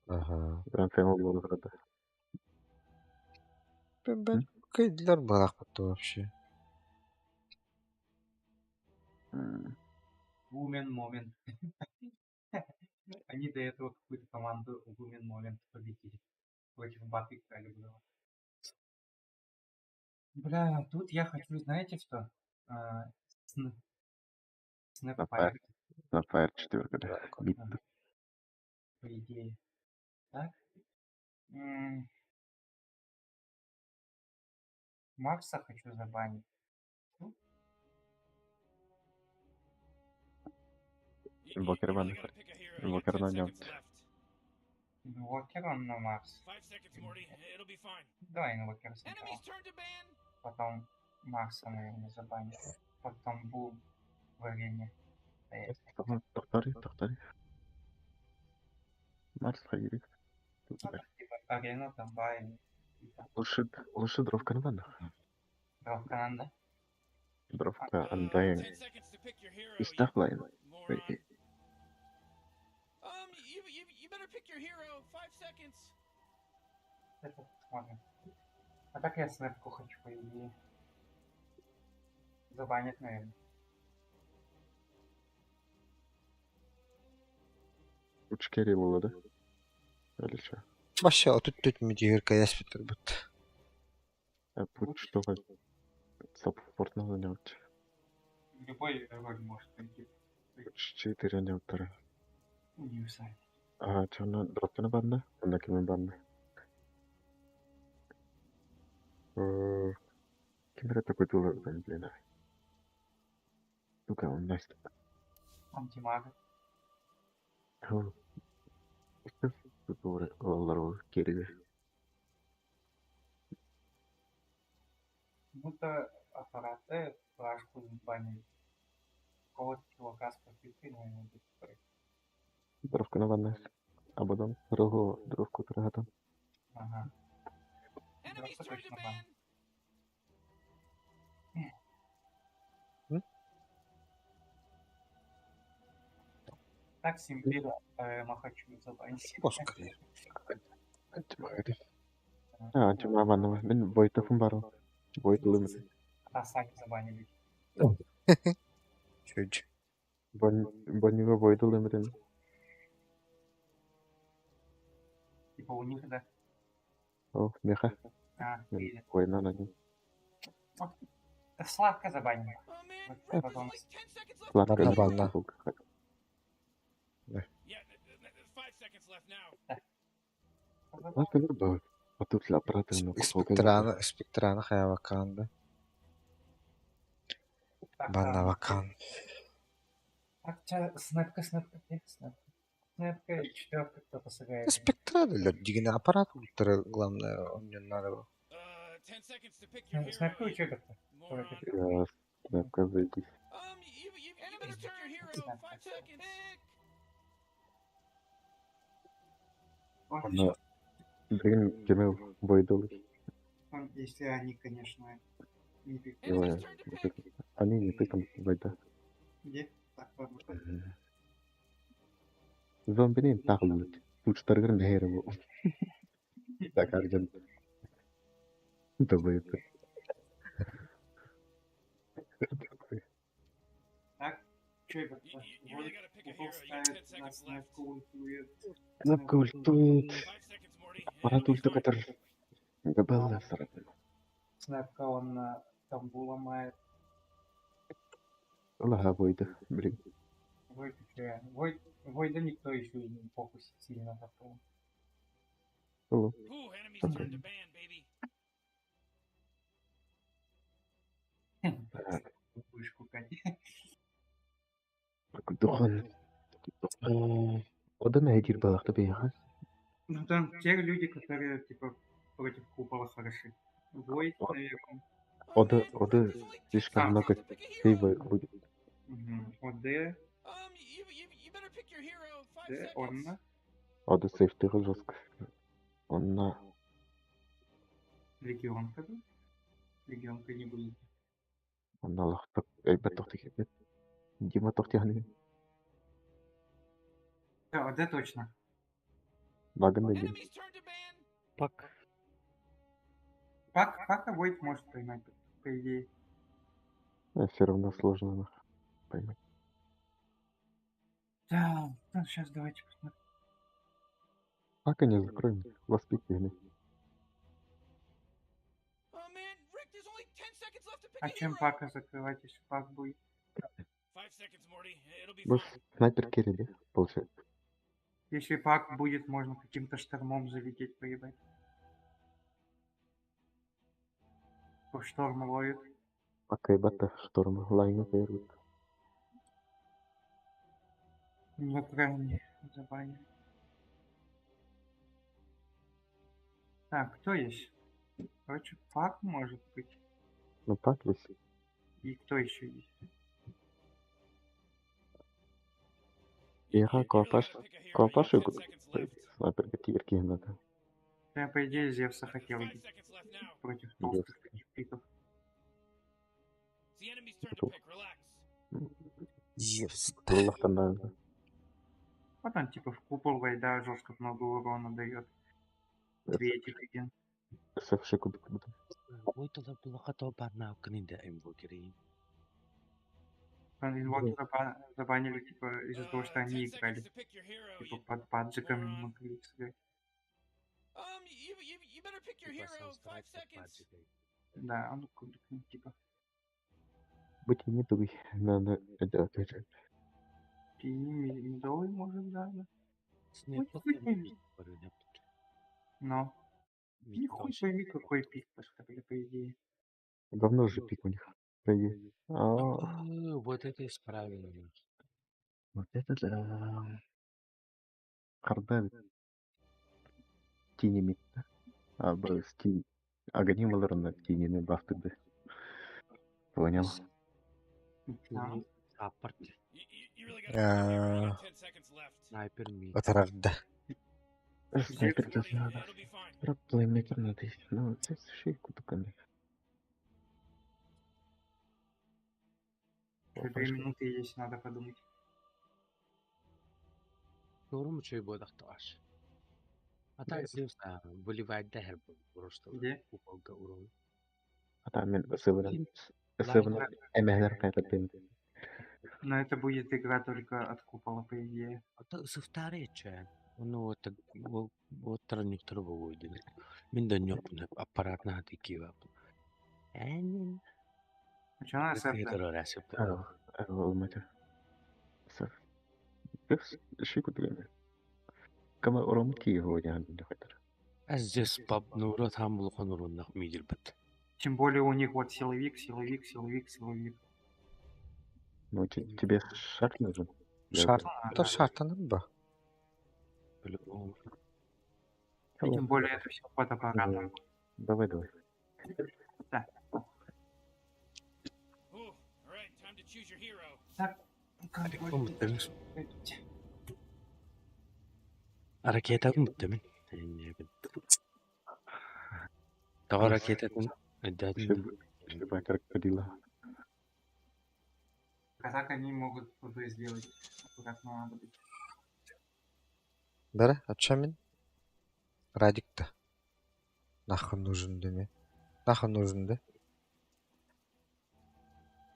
Ага. Прям фемол болду да. Кайдлар барах вообще. Woman Moment. Они до этого какую-то команду Woman Moment победили. Против Баты играли было. Бля, тут я хочу, знаете что? Снэпфайр. Снэпфайр четверка, да. Бит. По идее. Так. Макса хочу забанить. Инвокер бан. Инвокер на нем. Инвокер он на Марс. Давай инвокер сначала. Потом Марса, наверное, забанить. Потом Бум в арене. Тохтори, тохтори. Марс хайри. Арена там бай. Лучше, лучше дровка на банах. Дровка надо? Дровка Undying. Истахлайн. Это посмотрим. А так я снэпку хочу, по идее. Забанят, наверное. Лучше керри было, да? Или что? Вообще, а тут медигирка я спитер бут. А путь что саппорт надо делать. Любой роль может пойти. Четыре неутара. Универсальный. А, что на дропка на банна? На кем банна? Кем такой тулар, блин. Сука, он настя. Антимаг. Будто аппараты флажку забанили. Какого-то чувака с попыткой, наверное, будет. Дровка на ванна. А потом другого дровку трагатан. Ага. Дровка точно бан. Так, Симпира Махачу забанить. Поскорее. Антимаг. А, антимаг ванна. Мен Войтовым бару. Войт лымы. А сами забанили. Чуть. Боннига Войду лымрин. Типа у них, да? О, меха. А, или. Война на нем. Да Славка забанила. Oh man, Вот Rick, there's потом. only 10 seconds left. Сладко Банна, банна. Yeah, 5 seconds left now. Сладко любовь. А тут ля брата на Спектрана, спектрана хаявакан да. Так, Банна так. вакан. Так, ча, снэпка, снэпка, где снэпка? Снэпка и четверка кто-то сыграет. Спектрана, дигина аппарат ультра, главное, он не надо было. 10 seconds to pick your hero. Снэпка у you четверка. moron. Я снэпка зайди. You better pick your hero. 5 seconds. Pick. Вот Но, блин, кемел Войду. он, если они, конечно, не пикают. Enemy's turn to pick. Они не тыком Войда. Где? Так, ладно. Зомбини тахлут. Туштаргыр нehir bu. Так, Арджан. Давай это. Так, что это? You really gotta pick a Укол hero. You got 10 ставит на seconds left. снэпку ультует. Снэпка ультует. 5 seconds, Morty. Аппарат It'll be ульту, fine. который... Габелла сарапин. Снэпка он на тамбу ломает. Аллаха Войда, блин. Войд, э, Войд, Войда никто еще и не фокусит сильно такого. Алло. Ooh, enemy's Okay. turn to ban, baby. Будешь кукать. Духан. Ода нehir балахта бейха. Ну там те люди, которые типа против купола хороши. Войд, О. наверное. Oh Ода, man, Rick, ода there's only 10 слишком seconds много left to pick a сейва hero. будет. Мгм. ОД, You better pick your hero. Five Д, seconds. Онна, Ода сейф тыры жестко. Он на... Легионка, да? Легионка не будет. Он на лахта. Эй, баттохти. Дима тохти ханы. Да, ОД точно. Баган один. Enemy's turn to ban. Пак. Пак, Пака Войд может поймать, по идее. Все равно сложно нах, поймать. Да, ну сейчас давайте посмотрим. Пока не закроем. Вас пикни. Oh man, Rick, there's only 10 seconds left to pick А a чем hero. Пака закрывать, если Пак будет? 5 seconds, Morty. It'll be Бус fine. снайпер керри, да? Получается. Если Пак будет, можно каким-то штормом залететь, поебать. По шторм ловит. Пока ебата шторм лайну первый. На крайне забанили. Так, кто есть? Короче, Пак может быть. Ну пак есть. И кто еще есть? Ира, You really Колпаш. gotta pick a hero. You got Колпаш 10 seconds left. снайпер тирки надо. Я, по идее, Зевса хотел Five бить seconds left now. против Зевс. толстых таких пиков. It's the enemy's turn to Готов. pick. Relax. Зевс. Лахта надо. Вот он типа в купол войда жестко много урона дает. Две этих один. СФШ кубик буду. Войдалар булаха банна кынында инвокерин. Инвокера забанили типа из-за того, что 10 они seconds играли. to pick your hero, Типа you под паджиками не moron. могли сыграть. You better pick your Типа hero. сам 5 старается seconds. паджикой. Да, он кубик, ну, типа. Быть не тугой. Надо это опять же. И медовый может, да, да. Снайпер хуй пойми. мид барына. Но. Мид Не хуй тоже. пойми, какой пик поставили, по идее. Говно же пик у них. По идее. А, А, Вот это исправили. вот это да. Харда тини мид. А, б, с тини. Аганим Валерона тини бафты да. Понял. Да. Саппорт. You really gotta pick a hero. You got 10 seconds left. Снайпер мид. Отарарда. Снайпер Morty, тоже надо. it'll be fine. Про плеймейкер надо есть. Ну, это шейку только не. Еще 2 минуты есть, надо подумать. Doğru чөй бодахташ. А так Зевс выливает дәһәр просто Где? куполга урон. А там мен сыверен. СВ эмэһэлэр хайдардын. Но это будет игра только от купола, по идее. Это сывтарече. Ну вот вот транектор выводит. Мин да нёпны аппарат на такие. Энин. А что на СФ? Алматы. Кама ором ки ho яхан хайтар. А здесь пап нурат хамлухан уруннах мидербет. Тем более у них вот силовик, силовик, силовик, силовик. Ну тебе шарт нужен? Шарт. То шартанын ба. По-любому. И тем более это все под аппаратом. Давай, давай. Да. Ooh, all right, time to choose your hero. Так. Ракета муттамин. Тава ракетатын Чтобы крокодила. А так они могут ПВ сделать. Аккуратно надо быть. Бәрі, атшамин. Радик-то. Нахуй нужен деме. Нахуй нужен да?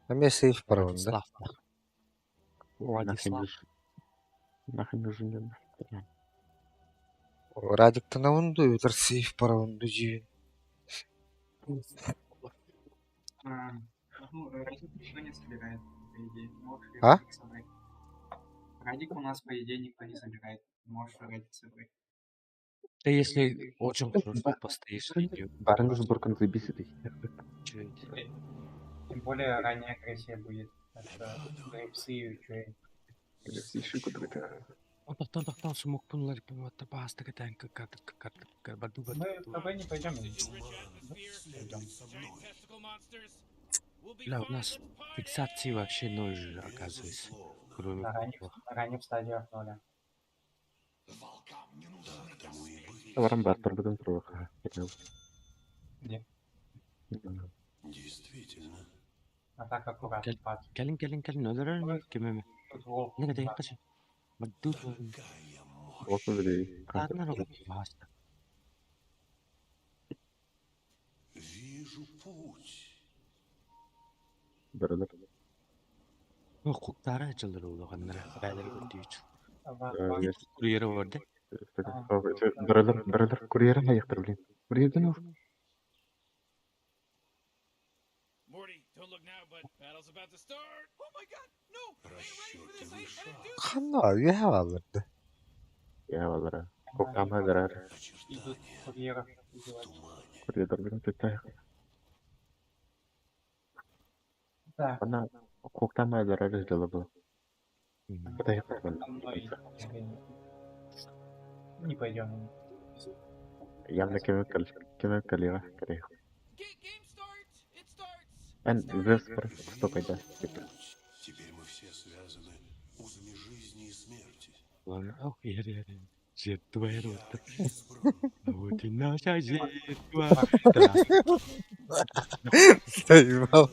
А мне сейф пароль, да? Владислав. Нахуй нужен. Радик-то на унду, өтір сейф пароль живин. Ну, Радик никто не собирает, по идее. Можешь А? Радик собрать. Радик у нас, по идее, никто не собирает. Можешь Радик собрать. Ты если очень хорошо постоишь, Барын сборкан заебись Тем более ранняя агрессия будет. Так что грейпсы и чё. Онтон смокпун лариппаматтапаастакатаанкаккатаккарбадубат. Мы в ПВ не пойдем. Giant testicle monsters. We'll be Бля, у fine. нас Let's party! фиксации вообще ноль же, оказывается. Кроме На ранних, купола. на ранних стадиях ноля. Баран бар бүгін тұруға. Где? Действительно. А так аккуратно. Кел- Пад. Кэлин кэлин кэлин өлөрөр кимеме. Тут волк. Неге да. дейин качы. Бадду. Какая мощь. Бааста. Вижу путь. Ну куктара жылдыр улуганнара. Бәлер өтүүч. Ва- Курьері бар да. Бәрелер, бәрелер, курьерін аяқтыр, блин. Курьерден ол. Morty, don't look now, but battle's about to start. Oh my god, no! I ain't ready for Расчеты this. I, I didn't do this. Ханна, үйе алырды. Я балара. Коктама дырар. Идут Очертания курьеров в убивать. тумане. Курьердер төтәйік. Да. Ана коктама дырар жылы бұл. Кытайық Со мной не пойдем. Явно кемек кемек калиға керек. Ga- game starts. It starts. Ән It started. вес бір стопайда. Путь. Теперь мы все связаны узами жизни и смерти. Ладно, ох, ер ер. Жертва Я рота. избран. Вот и наша жертва. Заебал. Oh,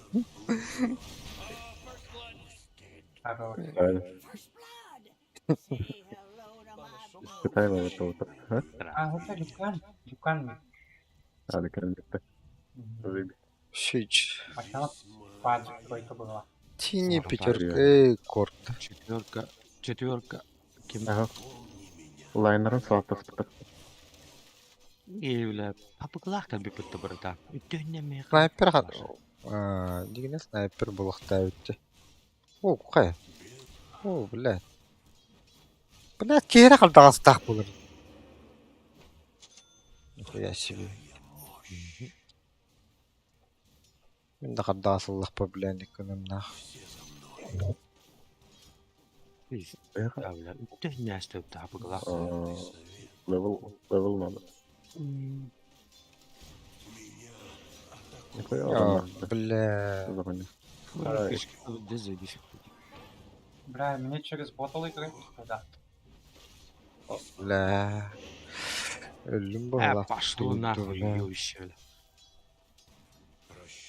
first blood. Хорош. First blood. Say hello to my Кытайма вот вот. А, это Люкан. Люкан. Ады кірмекті. Мгм. Щич. Сначала паджик тройка была. Тини Сорок пятерка. Эй, корт. Четверка, четверка. Ким? Ага. Лайнерын сааттық И, бля, папыклах там бипытты братан. Үтөннеме. Снайпер ха... Дегене снайпер булықта өтті. О, қай? О, бля. Бля, кері қалдағастақ болыр. Нихуя себе. Мен де қардағасылық па, бля, никөнім нах. Все за мной. Да, бля, үтөннәсті папыклах. Совет. Левел, левел надо. Меня Нихуя А, адам. бля. Загони. Бля, мне через ботл играть? Да. Бля. Өлім Э, бағала. пошло нахуй, Бля. ёбище, бля.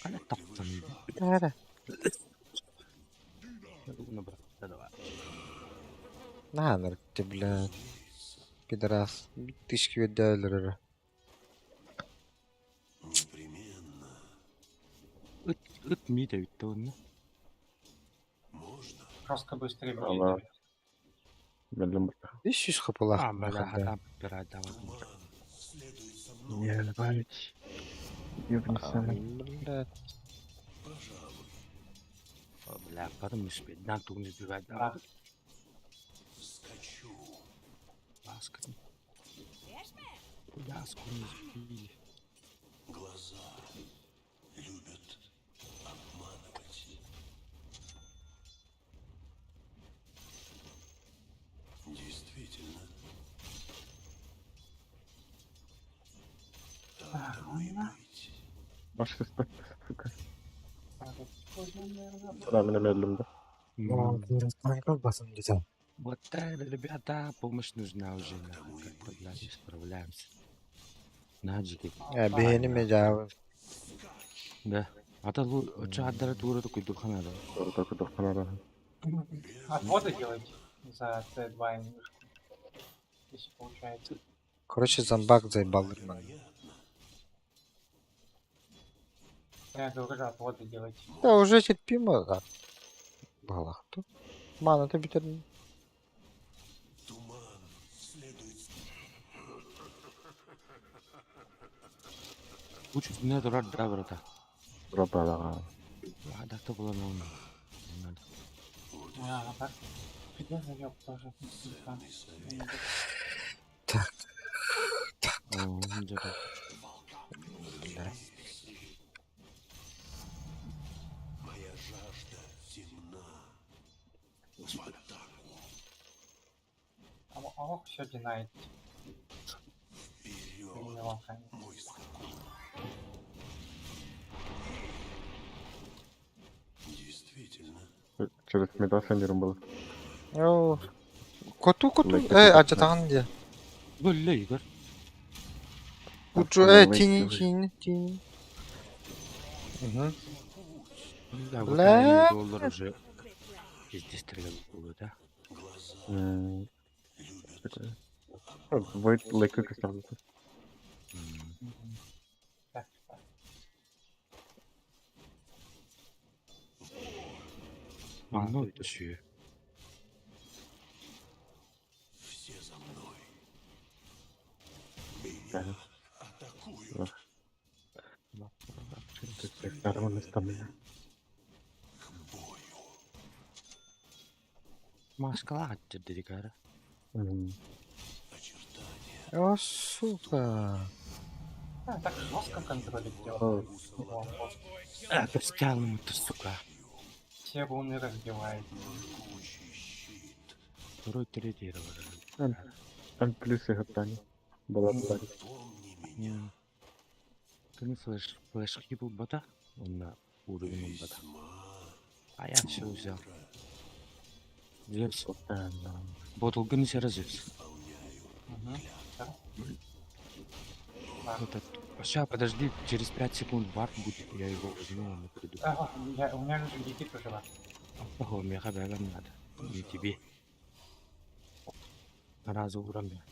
Қана расчетливый таптың. шаг. Бәрі. Давай. На, наркте, бля. Пидорас. Тышки өдәлер. Непременно. Ыт мид эбит онно. Можно? Жестко быстрее Ала. будет. Бэлэм 300 хапылах. А, бля, хата пират давай. Туман следует за мной. Не, добавить. Ёбнись. Блядь. Пожалуй. Бля, потом не успеть. Нам тут не сбивать. Да. Скачу. Ласка. Ласку не сбили. Глаза любят обманывать. Действительно. Так тому и быть. Ваш респект, сука. Да, меня медленно, да. Басын десем. Вот это, ребята, помощь нужна уже. Так тому Нахуй, и как-то, быть. блядь, справляемся. Наджики. Бейни межавы. Да. А то лучше отдать тура такой духана, да. Тоже только дохана, Отводы делать за Т2 и вышку. Если получается. Короче, зомбак заебал. Вероятно. Я говорю, отводы делать. Да уже терпимо. Да. Балахту. Мана ты битер. Туман следует Лучше не дурак, да, брата. Роба, да. А, да, то было на ум. Не надо. А, так. Где заеб тоже? ценный совет. Так. О, где-то. Бля. Моя жажда темна. В атаку. Ох, все динает. Вперед, мой скакун. Действительно. Через медаса не было. О. Коту коту. Лайк Э, это ачатан где? Бля, Игорь. Кучу, э, тини, тини, тини. Угу. Да, вот Бля. доллар уже пиздец стрелял было, да? Глаза любят Такое. Void лайк как сразу. Так, так. А, ну это еще. все за мной. Меня Да. атакуют. Нормально стамина. К бою. Москва, дедикара. Очертания О, сука. А, так жестко контролить дело. А, ты ему ты, сука. Все руны разбивает. Могучий щит. Второй, третий, Там плюсы гатани. Была Помни меня. Ты не флеш, флеш хибл бота? Он на уровень бота. Весьма А я все взял. Зевс. Да. Ботл гнися разевс. исполняю. Угу. Этот... Сейчас, подожди, через 5 секунд варп будет, я его возьму, он приду. Ага, я, у меня же гигит уже. Ого, мне хабарам надо. Не тебе. Разу уровня.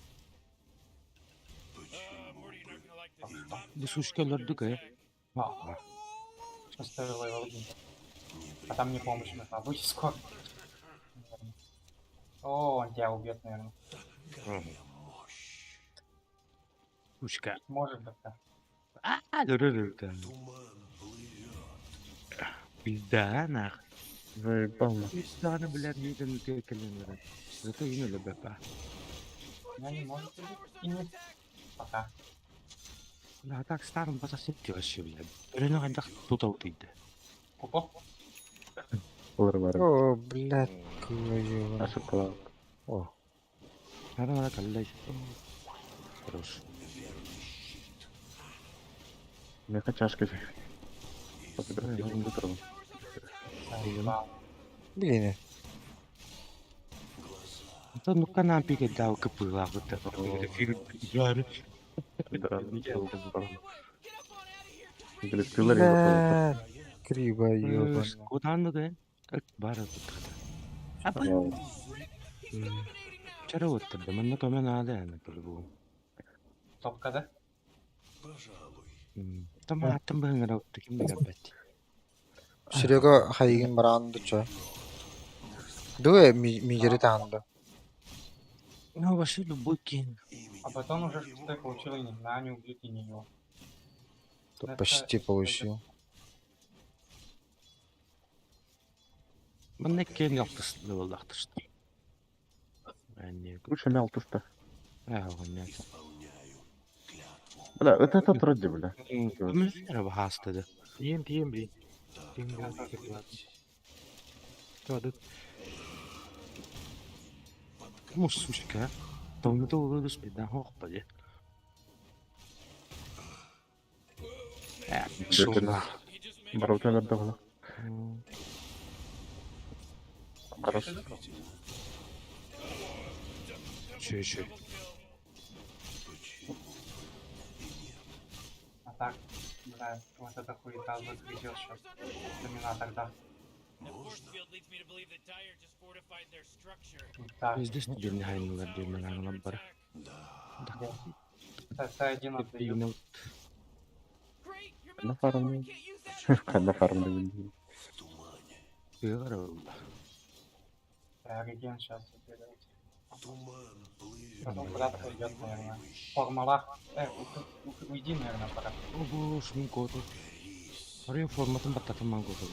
Morty, you're not gonna like this. Your top Да tower's сучка under лордука, э. attack. А, Поставил level 1. А там мне помощь нужна. Будет скоро. Наверное. О, он тебя убьет, наверное. Какая мощь. Сучка. Может быть, да. А, да-да-да. Туман плывет. Пизда, нах. Заебал нахуй. Пизда, ну, блядь, не там ты колено. Зато и на ЛБП. Меня не может убить. И не. Пока. Да, так старым басасетти вообще, блядь. Рено хандах тут аутыйды. Купок. Ларвара. О, блядь, твою. А шоколад. О, Надо каллай. Хорош. У меня чашка же. Подобрать. Заебал. блин. Это ну канам пике дал копыла вот это. Да. Get up on out of here, Блин, пилорин Блядь, криво ёбаная. Куда ну Как бара тут А Rick! He's dominating now! Вчера вот тогда мы на коме надо на по-любому. Топка, да? Пожалуй. Там атом был на таким блядь. Серега хайыгын бараан дучча. Дуэ мижери таанда. Ну, вообще любой кинь. А потом уже шестой получил и не знаю, не убьют и не его. Это Почти получил. Манна киэн ялтыс левеллаахтышта. Лучше мялтыста. Ааҕынньа. Исполняю клятву. Бля, это этот вроде, бля. Мөлтөрө баһаастады. Тиен, тиен, блин. Так Тиен, тому блин. и быть. Туадыт. Муж сучка. Тоҥнута улуус беда хоқпады. Бөтен. Барылтан эрдэҕинэ. Хорош. Чү-чү. Почему бы и нет? А так, бля, вот эта хуета загрузил сейчас. Доминатор, да. Можно? Так, Здесь дюрни хайнылар дюрни хайнылар бар. где? Т1 отдаю. Бигнел На фарме. На фарме. В тумане. тыгара. Реген сейчас заберете. Туман плывет. Потом куда-то пойдет, наверное. Формалах. Уйди, наверное, пора. Ого, шмин коту. Покорись. Ория форматын баттатын ман коту.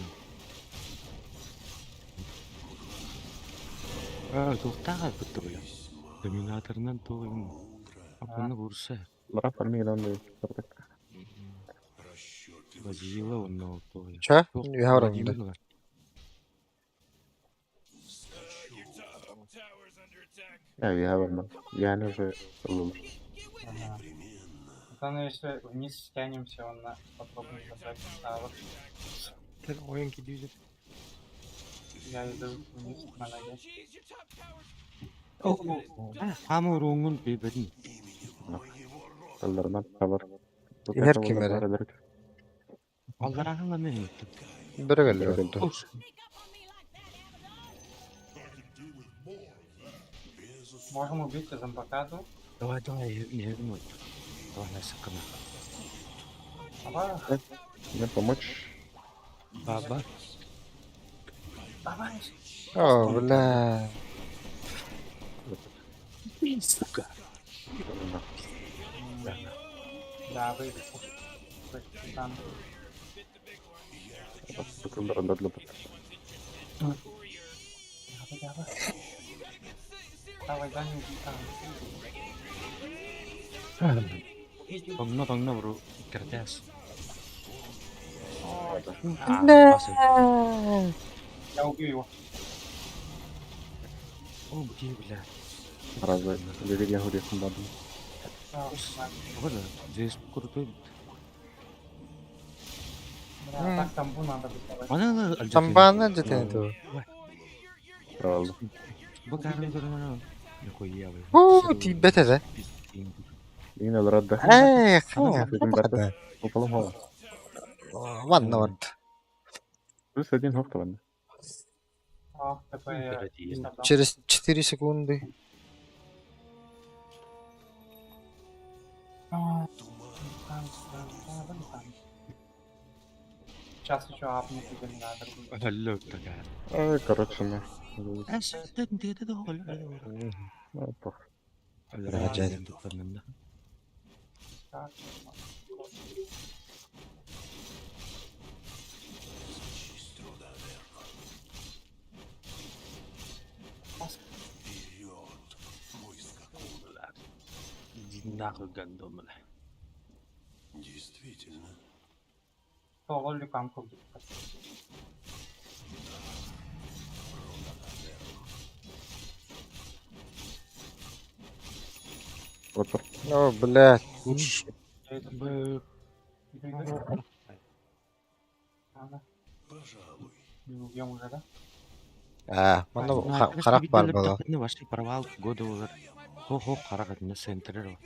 Аа, тухтага битти бля. Весьма Доминаторынан тугын. мудро. Апаны бурса. Бара фарме гранды. Расчетливый Базила онно тугын. Ча? Үһэ Я барман. Я уже лучше. Ага. Непременно. Главное, если вниз стянемся, он на попробуем забрать. А вот Ойын кидюзер. я иду вниз на ноге. Хамы руңун бибедин. Именем моего рода. Алларынан хабар. Иһэр ким эрэ? Алларахыла мен. Бөрө кэллэ Ош. Безусловно. Можем убить зомбакаду. Давай, давай, не не. Давай, на сакана. Давай, Мне помочь? Баба. давай. О, бля. Сука. Да, вы там. Давай, давай. Давай, да не убей там. Тоңно тоңно бро. Кертес. Бля. Я убью его. О, где, бля. Разве я говорю, баду. А, ладно. Вот, здесь крутой. Бля, так тамбу надо доставать. Ана Тамбаны дэтэн ту. Правда. Бакарын көрөнө. Нихуя, бля. Уу, тиийбэт этэ. Именно рада. Ээ, хайа, хата. Уполом хова. Ванна барда. Плюс один ховка ладно. Ох, такой я не собрал. Через 4 секунды. А, Туман там, там, там, там. Сейчас еще апнет и доминатор будет. Алло, такая. Ай, короче, на. Ну, пох. Так, за честь рода Аверно. Вперед, мой скакун. Иди нахуй, гандон, бля. Действительно. Соло люканку убить. Рода Аверно. Вот О, блядь. Я иду, Б- иду, иду. Ладно, Пожалуй. не убьем уже, да? Аа, манна харах бар буолла. Ваши провал года олар. Хо-хо, харах на центре.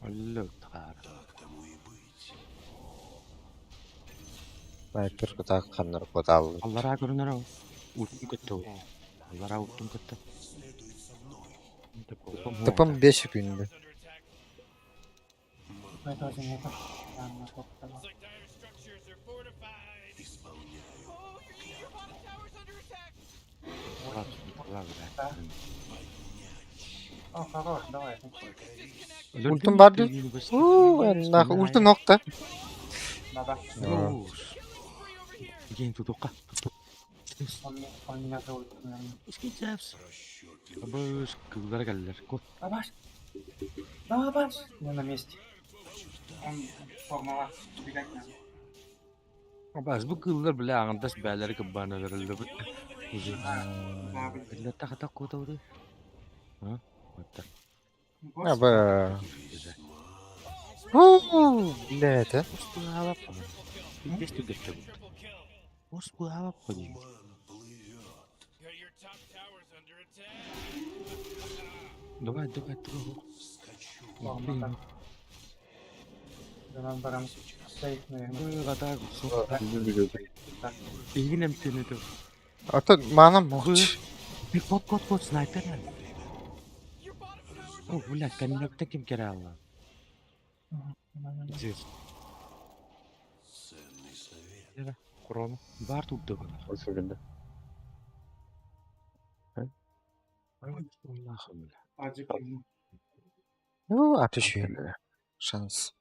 Алло, тар. Так тому и быть. Снайпер кутаак ханнар кутааллар. Аллара көрүнөр. Утун көттө. Аллара утун көттө. Следует за мной. Тыпым 5 секунды. Это очень это. Ладно, топ, давай. Да. О, хорош, давай. Ультым бар дии. Уу, нах, ультын охта. Да-да. День тутука. Он меня зовут, наверное. Скидзавс. Абыс кыллар кэллэр. Кот. Абаш! Абаш! Я на месте. Он формала. Убегать надо. Абас бу кыллар бля аҥардас бээлэри кыббаана олороллор. Уже. Да, блин. Бля тахата куотабыт. А? Вот Аба. Уу, бля, это. Пиздец түгэттэ бу. Оспуава Туман плывет. Your top tower's under attack. Давай, давай, давай. Скачу. Форма так. Да нам барам. Сейф, наверное. Гадаа Так. Игин эмтэнэдэ. Ата манам моч. Би кот кот кот снайпер. О, бля, коннекта ким кералла. Здесь. Ценный совет. Курона. Бар тут да. Особенно. Нахуй, бля. Аджик ему. Ну, а ты еще шанс.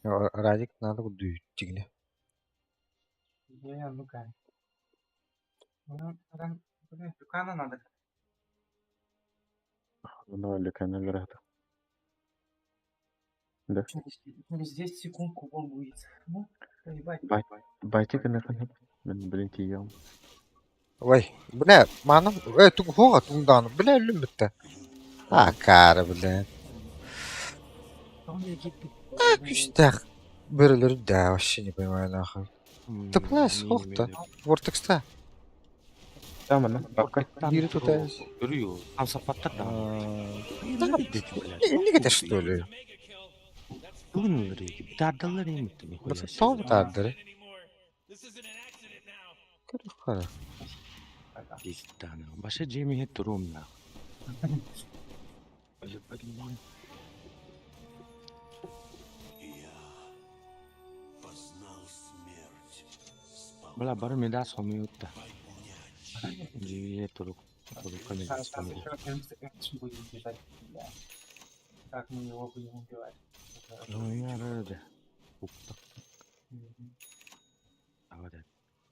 Радик надо куда тигне. Где, ну-ка. Ну, бля, Люкана надо. Ну, Люкана вероятно. Да. Через 10 секунд кубок будет. Ну, ебать. Байтик на Мен, блин, тием. Ой, бля, манам, туг хога тугдан, бля, люмбетте. А, кара, бля. А, күстәх. Бөрелер да, вообще не понимаю нахуй. Ты плес, хохта. Вортекста. Там она, бабка. Бири тутайс. Көрү, там сапаттар да. Не это что ли? Бүгүн дардалар эми. Топ дардары. Көрү кара. Пиздана. Баша жеми турум на. Я познал смерть. Бля, бар медас хомиутта. Поднять Жи турук. Турук Сейчас еще будет бежать. Бля. Как мы его будем убивать? Ну я рада.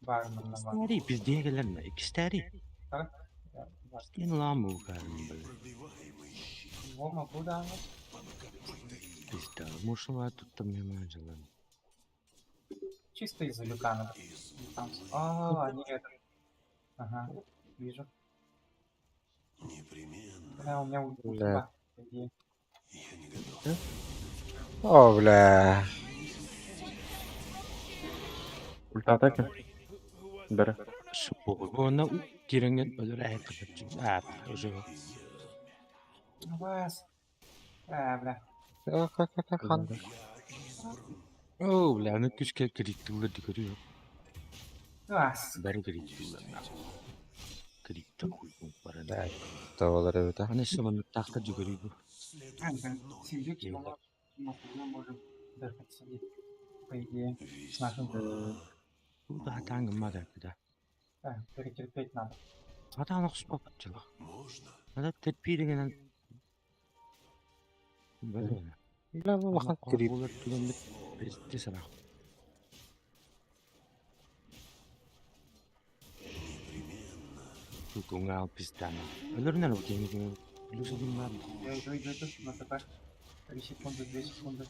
Бармен на бар. Стари, пизде келерме. Икстери. Так? Я бар. Кен ламу карым, бля. Непробиваемый щит. Его могу, да? Пизда. Мушла тут там не мажила. Чисто из-за Люкана. Там... А, нет. Ага, вижу. Непременно. Бля, у меня Бля. ульта. по идее. Я не готов. О, бля. Ульта атаки. Бери. Она киренген өлөр әйт. А, уже. Вас. А, бля. Хан. О, бля, аны күчкә криттилер дикөрү. Вас. Бары криттилер. Критта хуй бары. Да, Tavalар evet. Аны шымын тахта жүгөрү бу. А, бля, Синдюки мы можем даже подсадить. По идее. С нашим... Бу да таңгы мада да. А, перетерпеть надо. Атан окшуп чылак. Можно? Надо терпи деген. Бары. Бля, бу бахан крип. Булар түгәндә пизде сарак. Тугал пиздана. Өлөрнөр бу кеңе. Плюс один бар. Я иду, иду, иду. На ТП. 3 секунды, 2 секунды.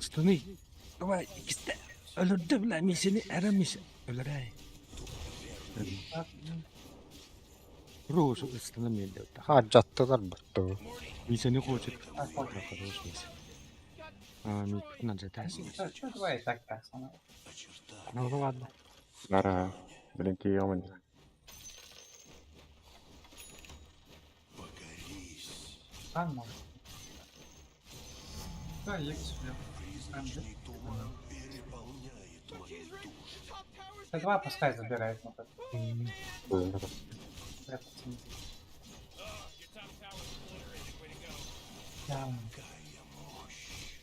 Стыны. Давай, икисте. Өлөрдө бля, мен сени арамис. Өлөрәй. Так, Рош, ыстыны мен деп. Ha, жаттылар бутты. Мен сени хочет. А, хочет. Хорош мен. А, мен путнан жатасың. Что, что давай так, так, сама. Ну ладно. Нара. Блин, тием. Покорись. Там может. Да, я к себе. Призрачный туман переполняет мою душу. Так два пускай забирает, ну как. Бля, пацаны. Да. Какая мощь.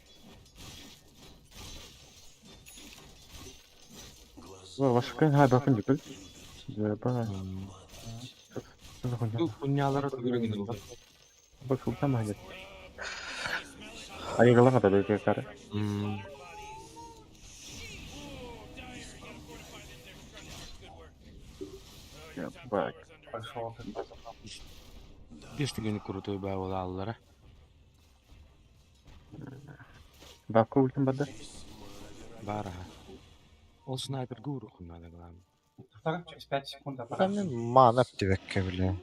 Куннялара тугура Большого КП забрал. Биэс түгэни крутой баалалара. Баараха. Ол снайпер гуру хуннада главное. Повторю, через 5 секунд аппарат. Там мана тебе, бля.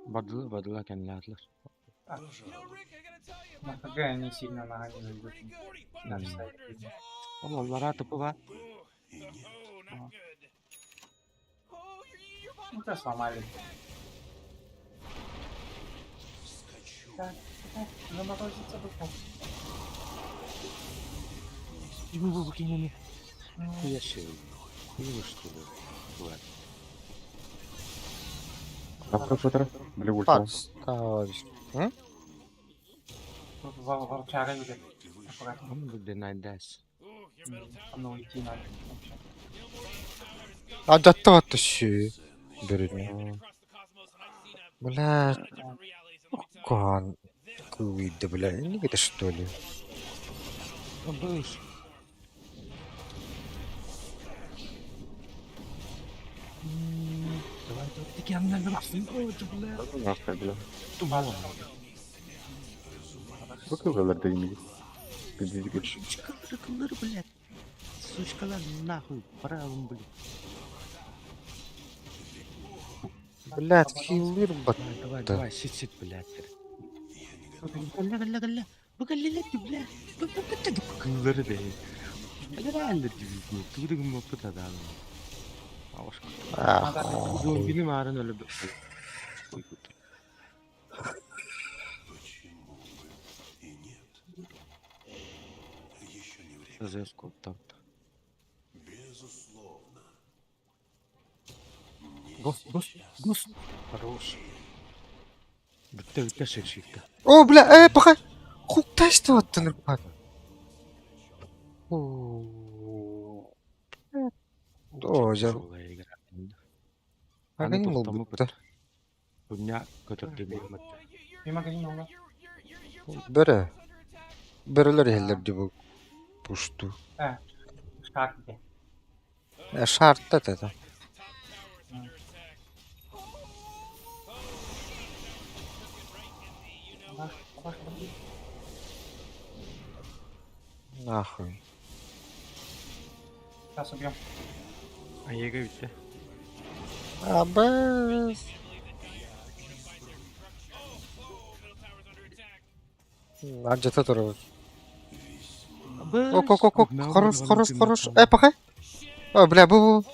Бадыла бадыла кэннээтлэр. На ХГ они сильно на не зайдут. Даже сайт видно. Ол аллара тупыга. Ну, уже сломали. Так, так, заморозится быком. Хуящий. Хуево что ли? Бывает. Подставишь. М? Тут волчара идет. Аккуратно. Он будет найдас. Ну, уйти надо вообще. А да то тащи. Бери. Бля, кан. Куида, бля. Не это что ли? Быш. Давай, давай, таки бля. Туман. Сучкалар, блядь. Сучкалар нахуй, правым, блядь. Блядь, хилыр бат. Давай, давай, давай, сит, сит, блядь. Галля, галля, галля. Бу галля, бля. Кыллары да. Галля, тудыгым опыта да. Ах, Зомбини марын өлө. Почему бы и нет? Еще не время. Зеску там. Безусловно. Не Гос, гос, сейчас. гос. Хорош. Бітті, бітті шекшикті. О, бля, пока. Хукташ аттын бат. О, жа. Аны бутта. Буня көтөрдө бирмет. Мимо Бөрө. Бөрөлөр эхеллер бу пушту. Шаг где? Шартта это. Нахуй. Сейчас убьем. А еге битте. А, б. Аджата туру. Ок, ок, ок, ок. Хорош, хорош, хорош. Пока. О, бля, бу, бу.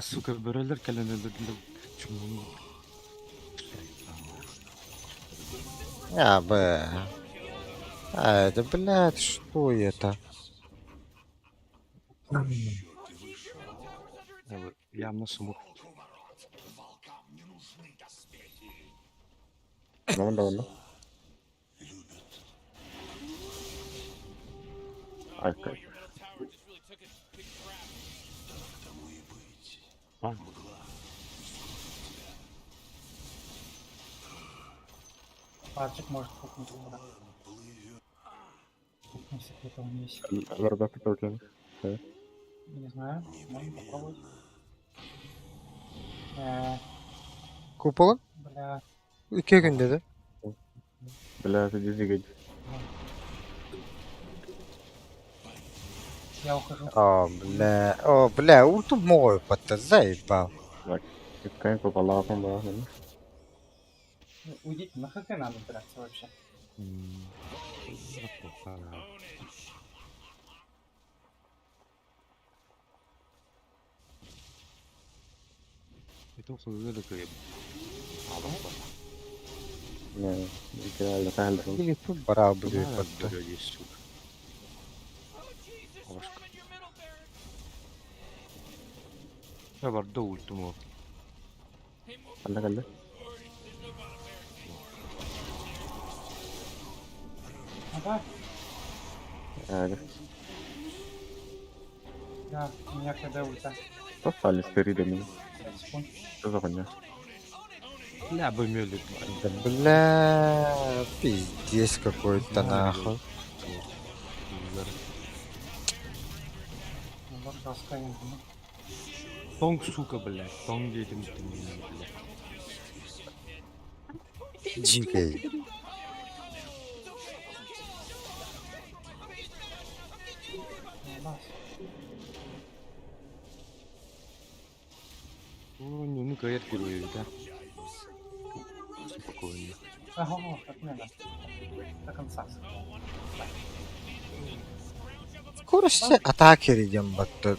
Сука, бөрөлөр келен өлдүрдүлөр. Чумун. А, б. А, это, блядь, что это? Явно смог. Тому и быть. А. Мгла. Парчик может пукнуть туда. Если где-то он есть. Не знаю. Можно попробовать. Купола? Бля. İki günde de. Я ухожу. О, бля. О, бля, урту мой патта, заебал. Ну, Уйдите, на ХГ надо драться вообще. Это хыллы Или тут бара будет патта. Барда ультумо. Ага. Да, у меня КД ульта. Достали стеридами. 5 секунд. Что за хуйня? Бля, бы мёлик. Да бля, пиздец какой-то нахуй. Ну, вот жестко не знаю. Тонг, сука, блядь. Тонг dedim блядь. Дикий. Ну, нас. Ну, ну, кайр герой, да? Спокойно. Ага, отмена. До конца. Скорость атаки идем батта.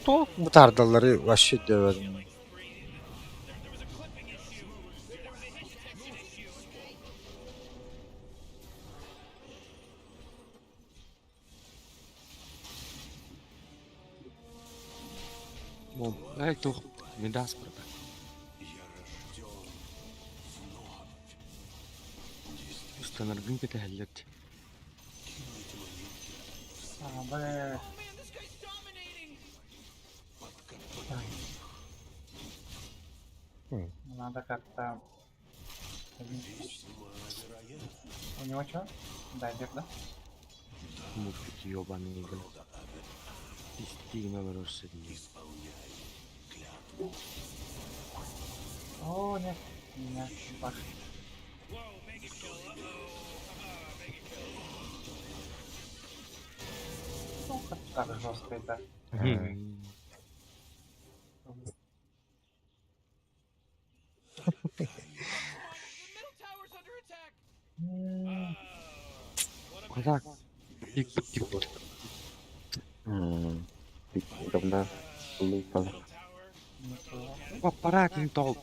То бутардалары вообще делали. Бом, эй, тух, Мидас, брат. Я рожден вновь. Устанаргын кэтэһэллэр. Кинете монетки А, Б. под копыта. Надо как-то... Весьма вероятно. У него что? Дайвер, да? Муфик ебаный, блядь. Рода Аве Истигна олорор сидни. исполняй клятву. О, нет. Меня баш. Ну, как так жестко это. М, Так. Тик тик. Ты говна лупа. Неплохо. Аппаратын тол.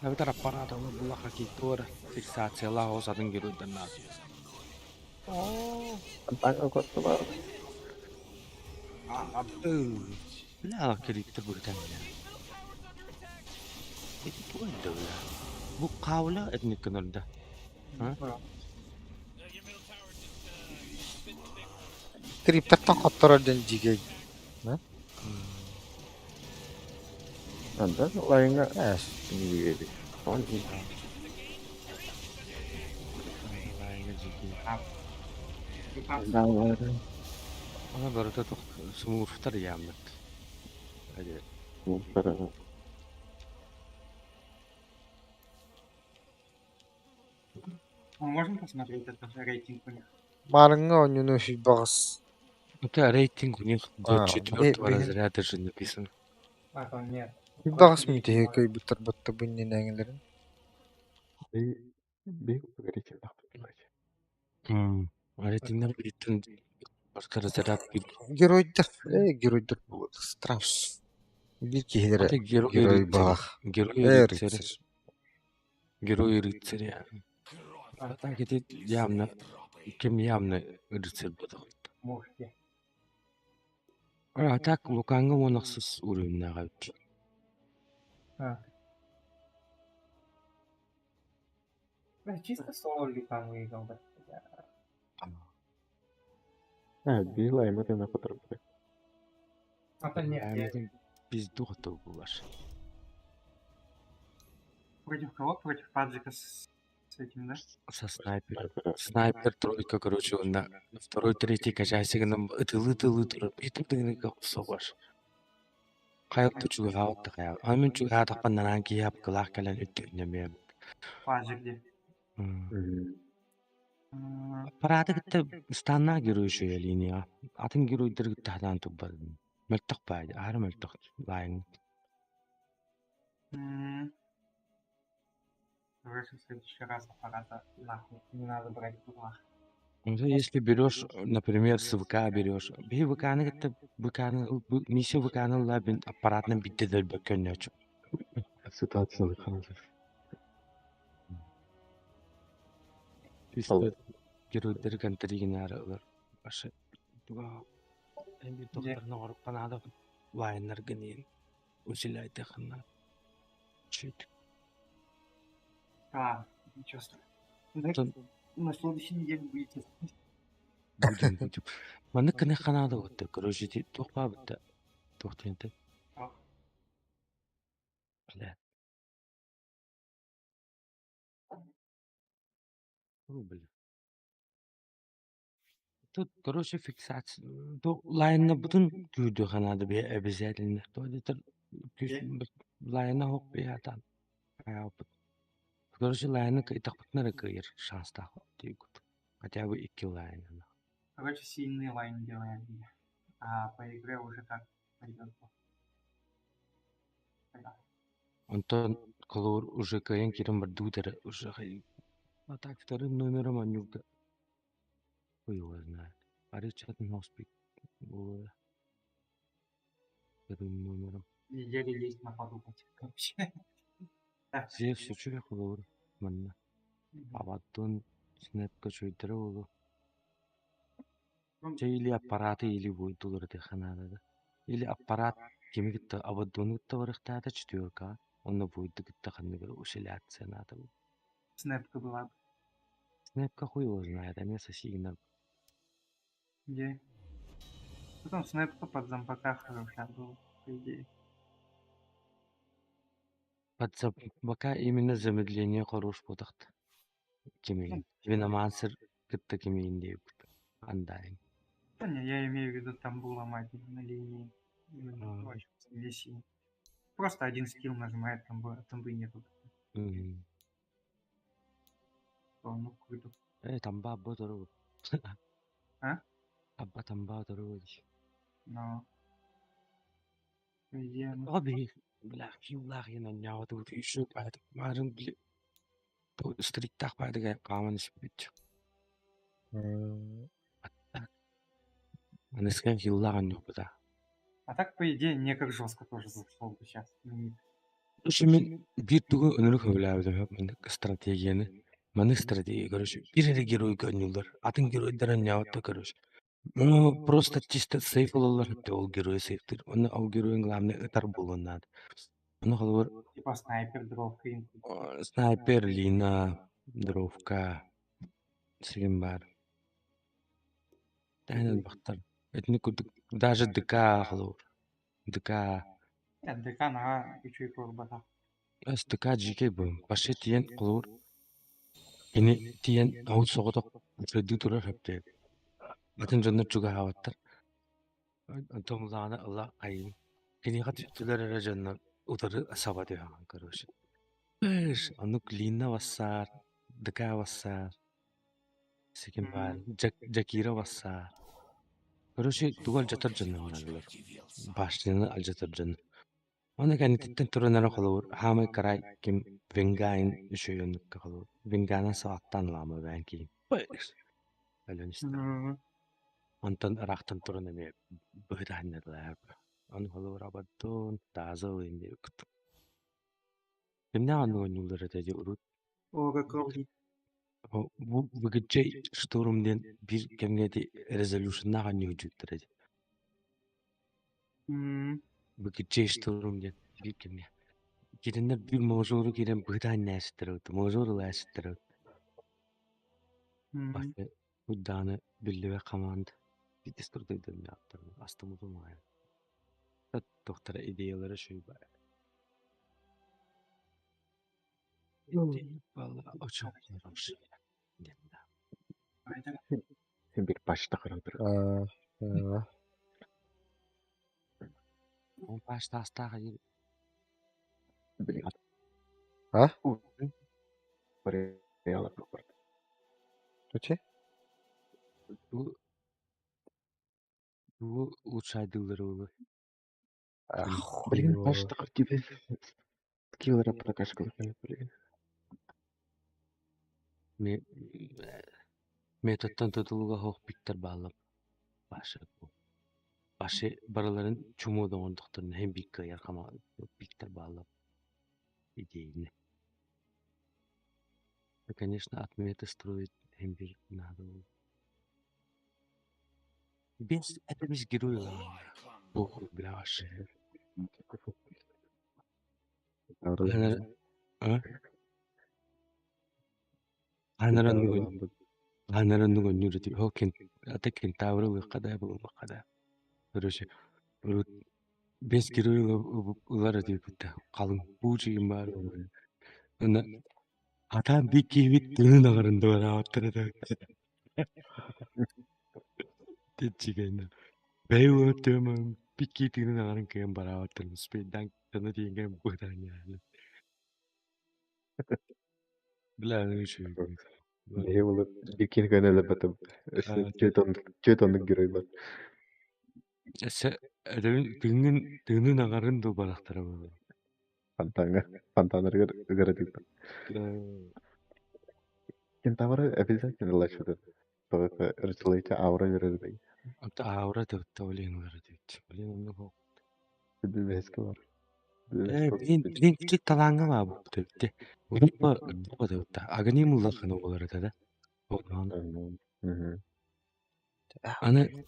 Эбэтэр аппарат ол булаха киттуора фиксациялаах осатын геройданнаат. О, Бля, кириттер быһытан бля. Эти туэнда бля. Бу каула этникканорда. А? бро. Криптаттан хотторор ден дикий. А, да, лайнга. Эс. Она барыта тух смурфтар яммыт. Аде. Мы можем посмотреть этот рейтинг у них? Марыңа онюну багыс. Это рейтинг у них до А, четвертого разряда же написано. А, там нет. Багыс мити көй буттар батта бунни нәңелерин. Рейтингнер биттен орто разряд бит. Геройдар, геройдар бу страш. Бир киһилер Это герой герой рыцарь. баах. Герой рыцарь. Рыцарь. Герой рыцарь. А так это явно, кем явно рыцарь был. Мурки. А так Луканга онақсыз уровеньнага. А. Бля, чисто соло Ликан выиграл, да. А, била, и мы на потребы. А то нет, я Пизду готов булаш. против кого? Против Паджика с этим, да? Со снайпер. Снайпер тройка, короче, он на второй, третий качайся, нам ытылы тылы турып, и тут ты соғаш. Хайып чуга отта. Амин чуга таппаннан кияп кылах калан үттүнеме. Паджик где? Аппараты кытта станна герой шуя линия. Атын геройдер кытта хадан туббар. Мөлтөх байды, ары мөлтөх лайын. Короче, в следующий раз аппарата нахуй не надо брать в руках. Ну, если берешь, например, с ВК берешь, би ВК-ны кытта ВК-ны миссия ВК-ны лабин аппаратны битте дөлбөккөннөчү. Ситуация выходит. Чисто геройдер контригинары Башы. Туга эми тохторно орукканада лайннар гынын. Усиляйте ханна. Чуть. А, ничего страшного. На следующей неделе будете. Будем, будем. Маннык гыныахха наада уоттар. Короче, ити туох баабыта? Туох диэн этэй? Туох? Бля. О, бля. Тут, короче, фиксация. Ту лайнабытын күүрдүөххэ наада бэйэ обязательно. То эбэтэр күүс лайна оһох бэйэ Ааппыт. Короче, лайны кыайтахпытына эрэ кыайар шанстаах диэбит. Хотя бы икки лайнаны. Короче, сильный лайн делаем. А по игре уже как пойдет. Онтон холобур уже кыайан киирэн бардыбыт эрэ уже а так вторым номером оонньуурга хуй его знает. Арыыччатын хоспит буолуо вторым номером. Еле лезть на подумать. Вообще. Зевс үчүгэй холобур манна. Абаттон снэпка үчүгэйдэрэ буолуо. Ну, Чэ или аппараты или будет уларытыахха наада да. Или аппарат кими кытта Абаддону кытта барыахтаата четверкаҕа, онно Войду кытта ханнык эрэ усиляция наада буолуо. Снэпка была бы. Снэпка хуй его знает, эмиэ сосигинар. Где? Потом снэпка под зомбака хорошая была, по идее. Под зомбака именно замедление хорош буолтахта. Кимиин. Виномансер кытта кимиин диэбит. Андайн. Да не, я имею в виду тамбу ломать на линии. Именно А. очень веси. Просто один скилл нажимает, тамбы, а тамбы нету. М. То, ну, круто. Э, тамба абба торугу. А? Абба тамба торугу дии. Но... По идее, ну, Тоҕо биһи бля хилаах иэн оонньооботубут еще баайдык маарын били стриктаах баайдык хааман испиппит. М, Аныскан хиллаах оонньуохпута. А так, по идее, не как жестко тоже зашел бы сейчас. на мид. Короче, мин биир тугу ынырык сөбүлээбитим маннык стратегияны. Маннык стратегия, короче, биир эрэ геройга оонньууллар, атын геройдар оонньооботтор, короче. Ну, просто чисто сейф ылаллар сөптөөх ол геройу сейфтиир. Уонна ол геройун главное ытар буолуон наада. Ону холобур Типа снайпер, дровка, инкуб. снайпер, Лина, дровка, сигин баар. Тэһэн элбэхтэр. Итини курдук даже ДК холобур. ДК ДК на үчүгэй буолбатах. С ДК дьиикэй буолуом. Вообще тиийэн холобур кини тиийэн ол соҕотох үчүгэйдик турар сөптөөх. Атын дьоннор чугаһаабаттар. Онтон улаана ыла айыы. Киниэхэ түстүлэр эрэ дьоннор утары саба түһэҕин короче. Эш, оннук Лина бассаар, ДК бассаар, сиким баар, Джакира бассаар. Короче, тугу алдьатар дьоннор бааллар. Башняны алдьатар дьон. Уонна кэнниттэн туран эрэ холобур, хаамай карай ким Венгаин үчүгэй оннукка холобур. Венганан саҕаттаан ылаама эбээн киһи. Өлөн истэ. Онтон ыраахтан туран эмиэ быһыта Ону холобур Абаддон, Таза ылыйын диэбиккит. Кимнээх оннук оонньууллар этэ дии урут? Oracle. Бу Выгыджай Штурм диэн биир кэмҥэ ити резолюшннаах оонньуу дьүттэр этэ. Выгыджай Штурм диэн биир кэмҥэ. Кириннэр биир можору киирэн быһыта анньааччыттар эбит, можор ылааччыттар эбит. Бастакы даҕаны биллибэт хамаанда биирдэс турдайдарын астыммытым аҕай. Туохтара идеялара үчүгэй баар. Идея была очень хорошая. Диэн Биир пачта харан турар. А, а, Он паш таастаах диир Блин. А? Реала пропорт. Чэ? Бу бу улучшайдыыллар буолуой. Ах, Блин, хуёво. пачта тебе киллера прокачка, блин. Методтан тутулуга суох биттэр бааллар. Башы башы барыларын чумуу оҥордохторуна иһин биир кыайар биттэр бааллар идеяны. Конечно, от меты строить иһин биир наада буолуо. Без это без героя. Похуй, бля, вообще. А? Ханаран Хаһан эрэ оннук оонньуур этим. Ол ата кентавры ылыахха да, булумуохха да. Короче, урут бэс герой ылар этибит да, халыҥ пуучугун баар Уонна хатаан биир киһибит тыынын аҕарын дуораабыттара да Тиччигэнэ. Бэйэ уон тыаман биир киһи тыынын аҕарын кыайан бараабаттарын успейдаан кытана тиийэн быһытаан Бля, ну үчүгэй. Биһи булып бикин көнөлөбөтүм. Өссө түөрт оннук герой бар. Өссө этэбин тыыҥҥын тыынын аҥарын дуу барахтара буолуо. Фонтаҥҥа фонтаннарыгар ыгара тыыппыт. Кентавры обязательно лачыты. Только рыцлайта аура верердей. Ата аура тыбытта блин ыгара тыыт. Блин оннук Бэһискэ бар. Э, блин, блин, кит талааҥҥа баабыт эбит. Уруппа тыбытта. Агоним улахана буолар этэ да. Аны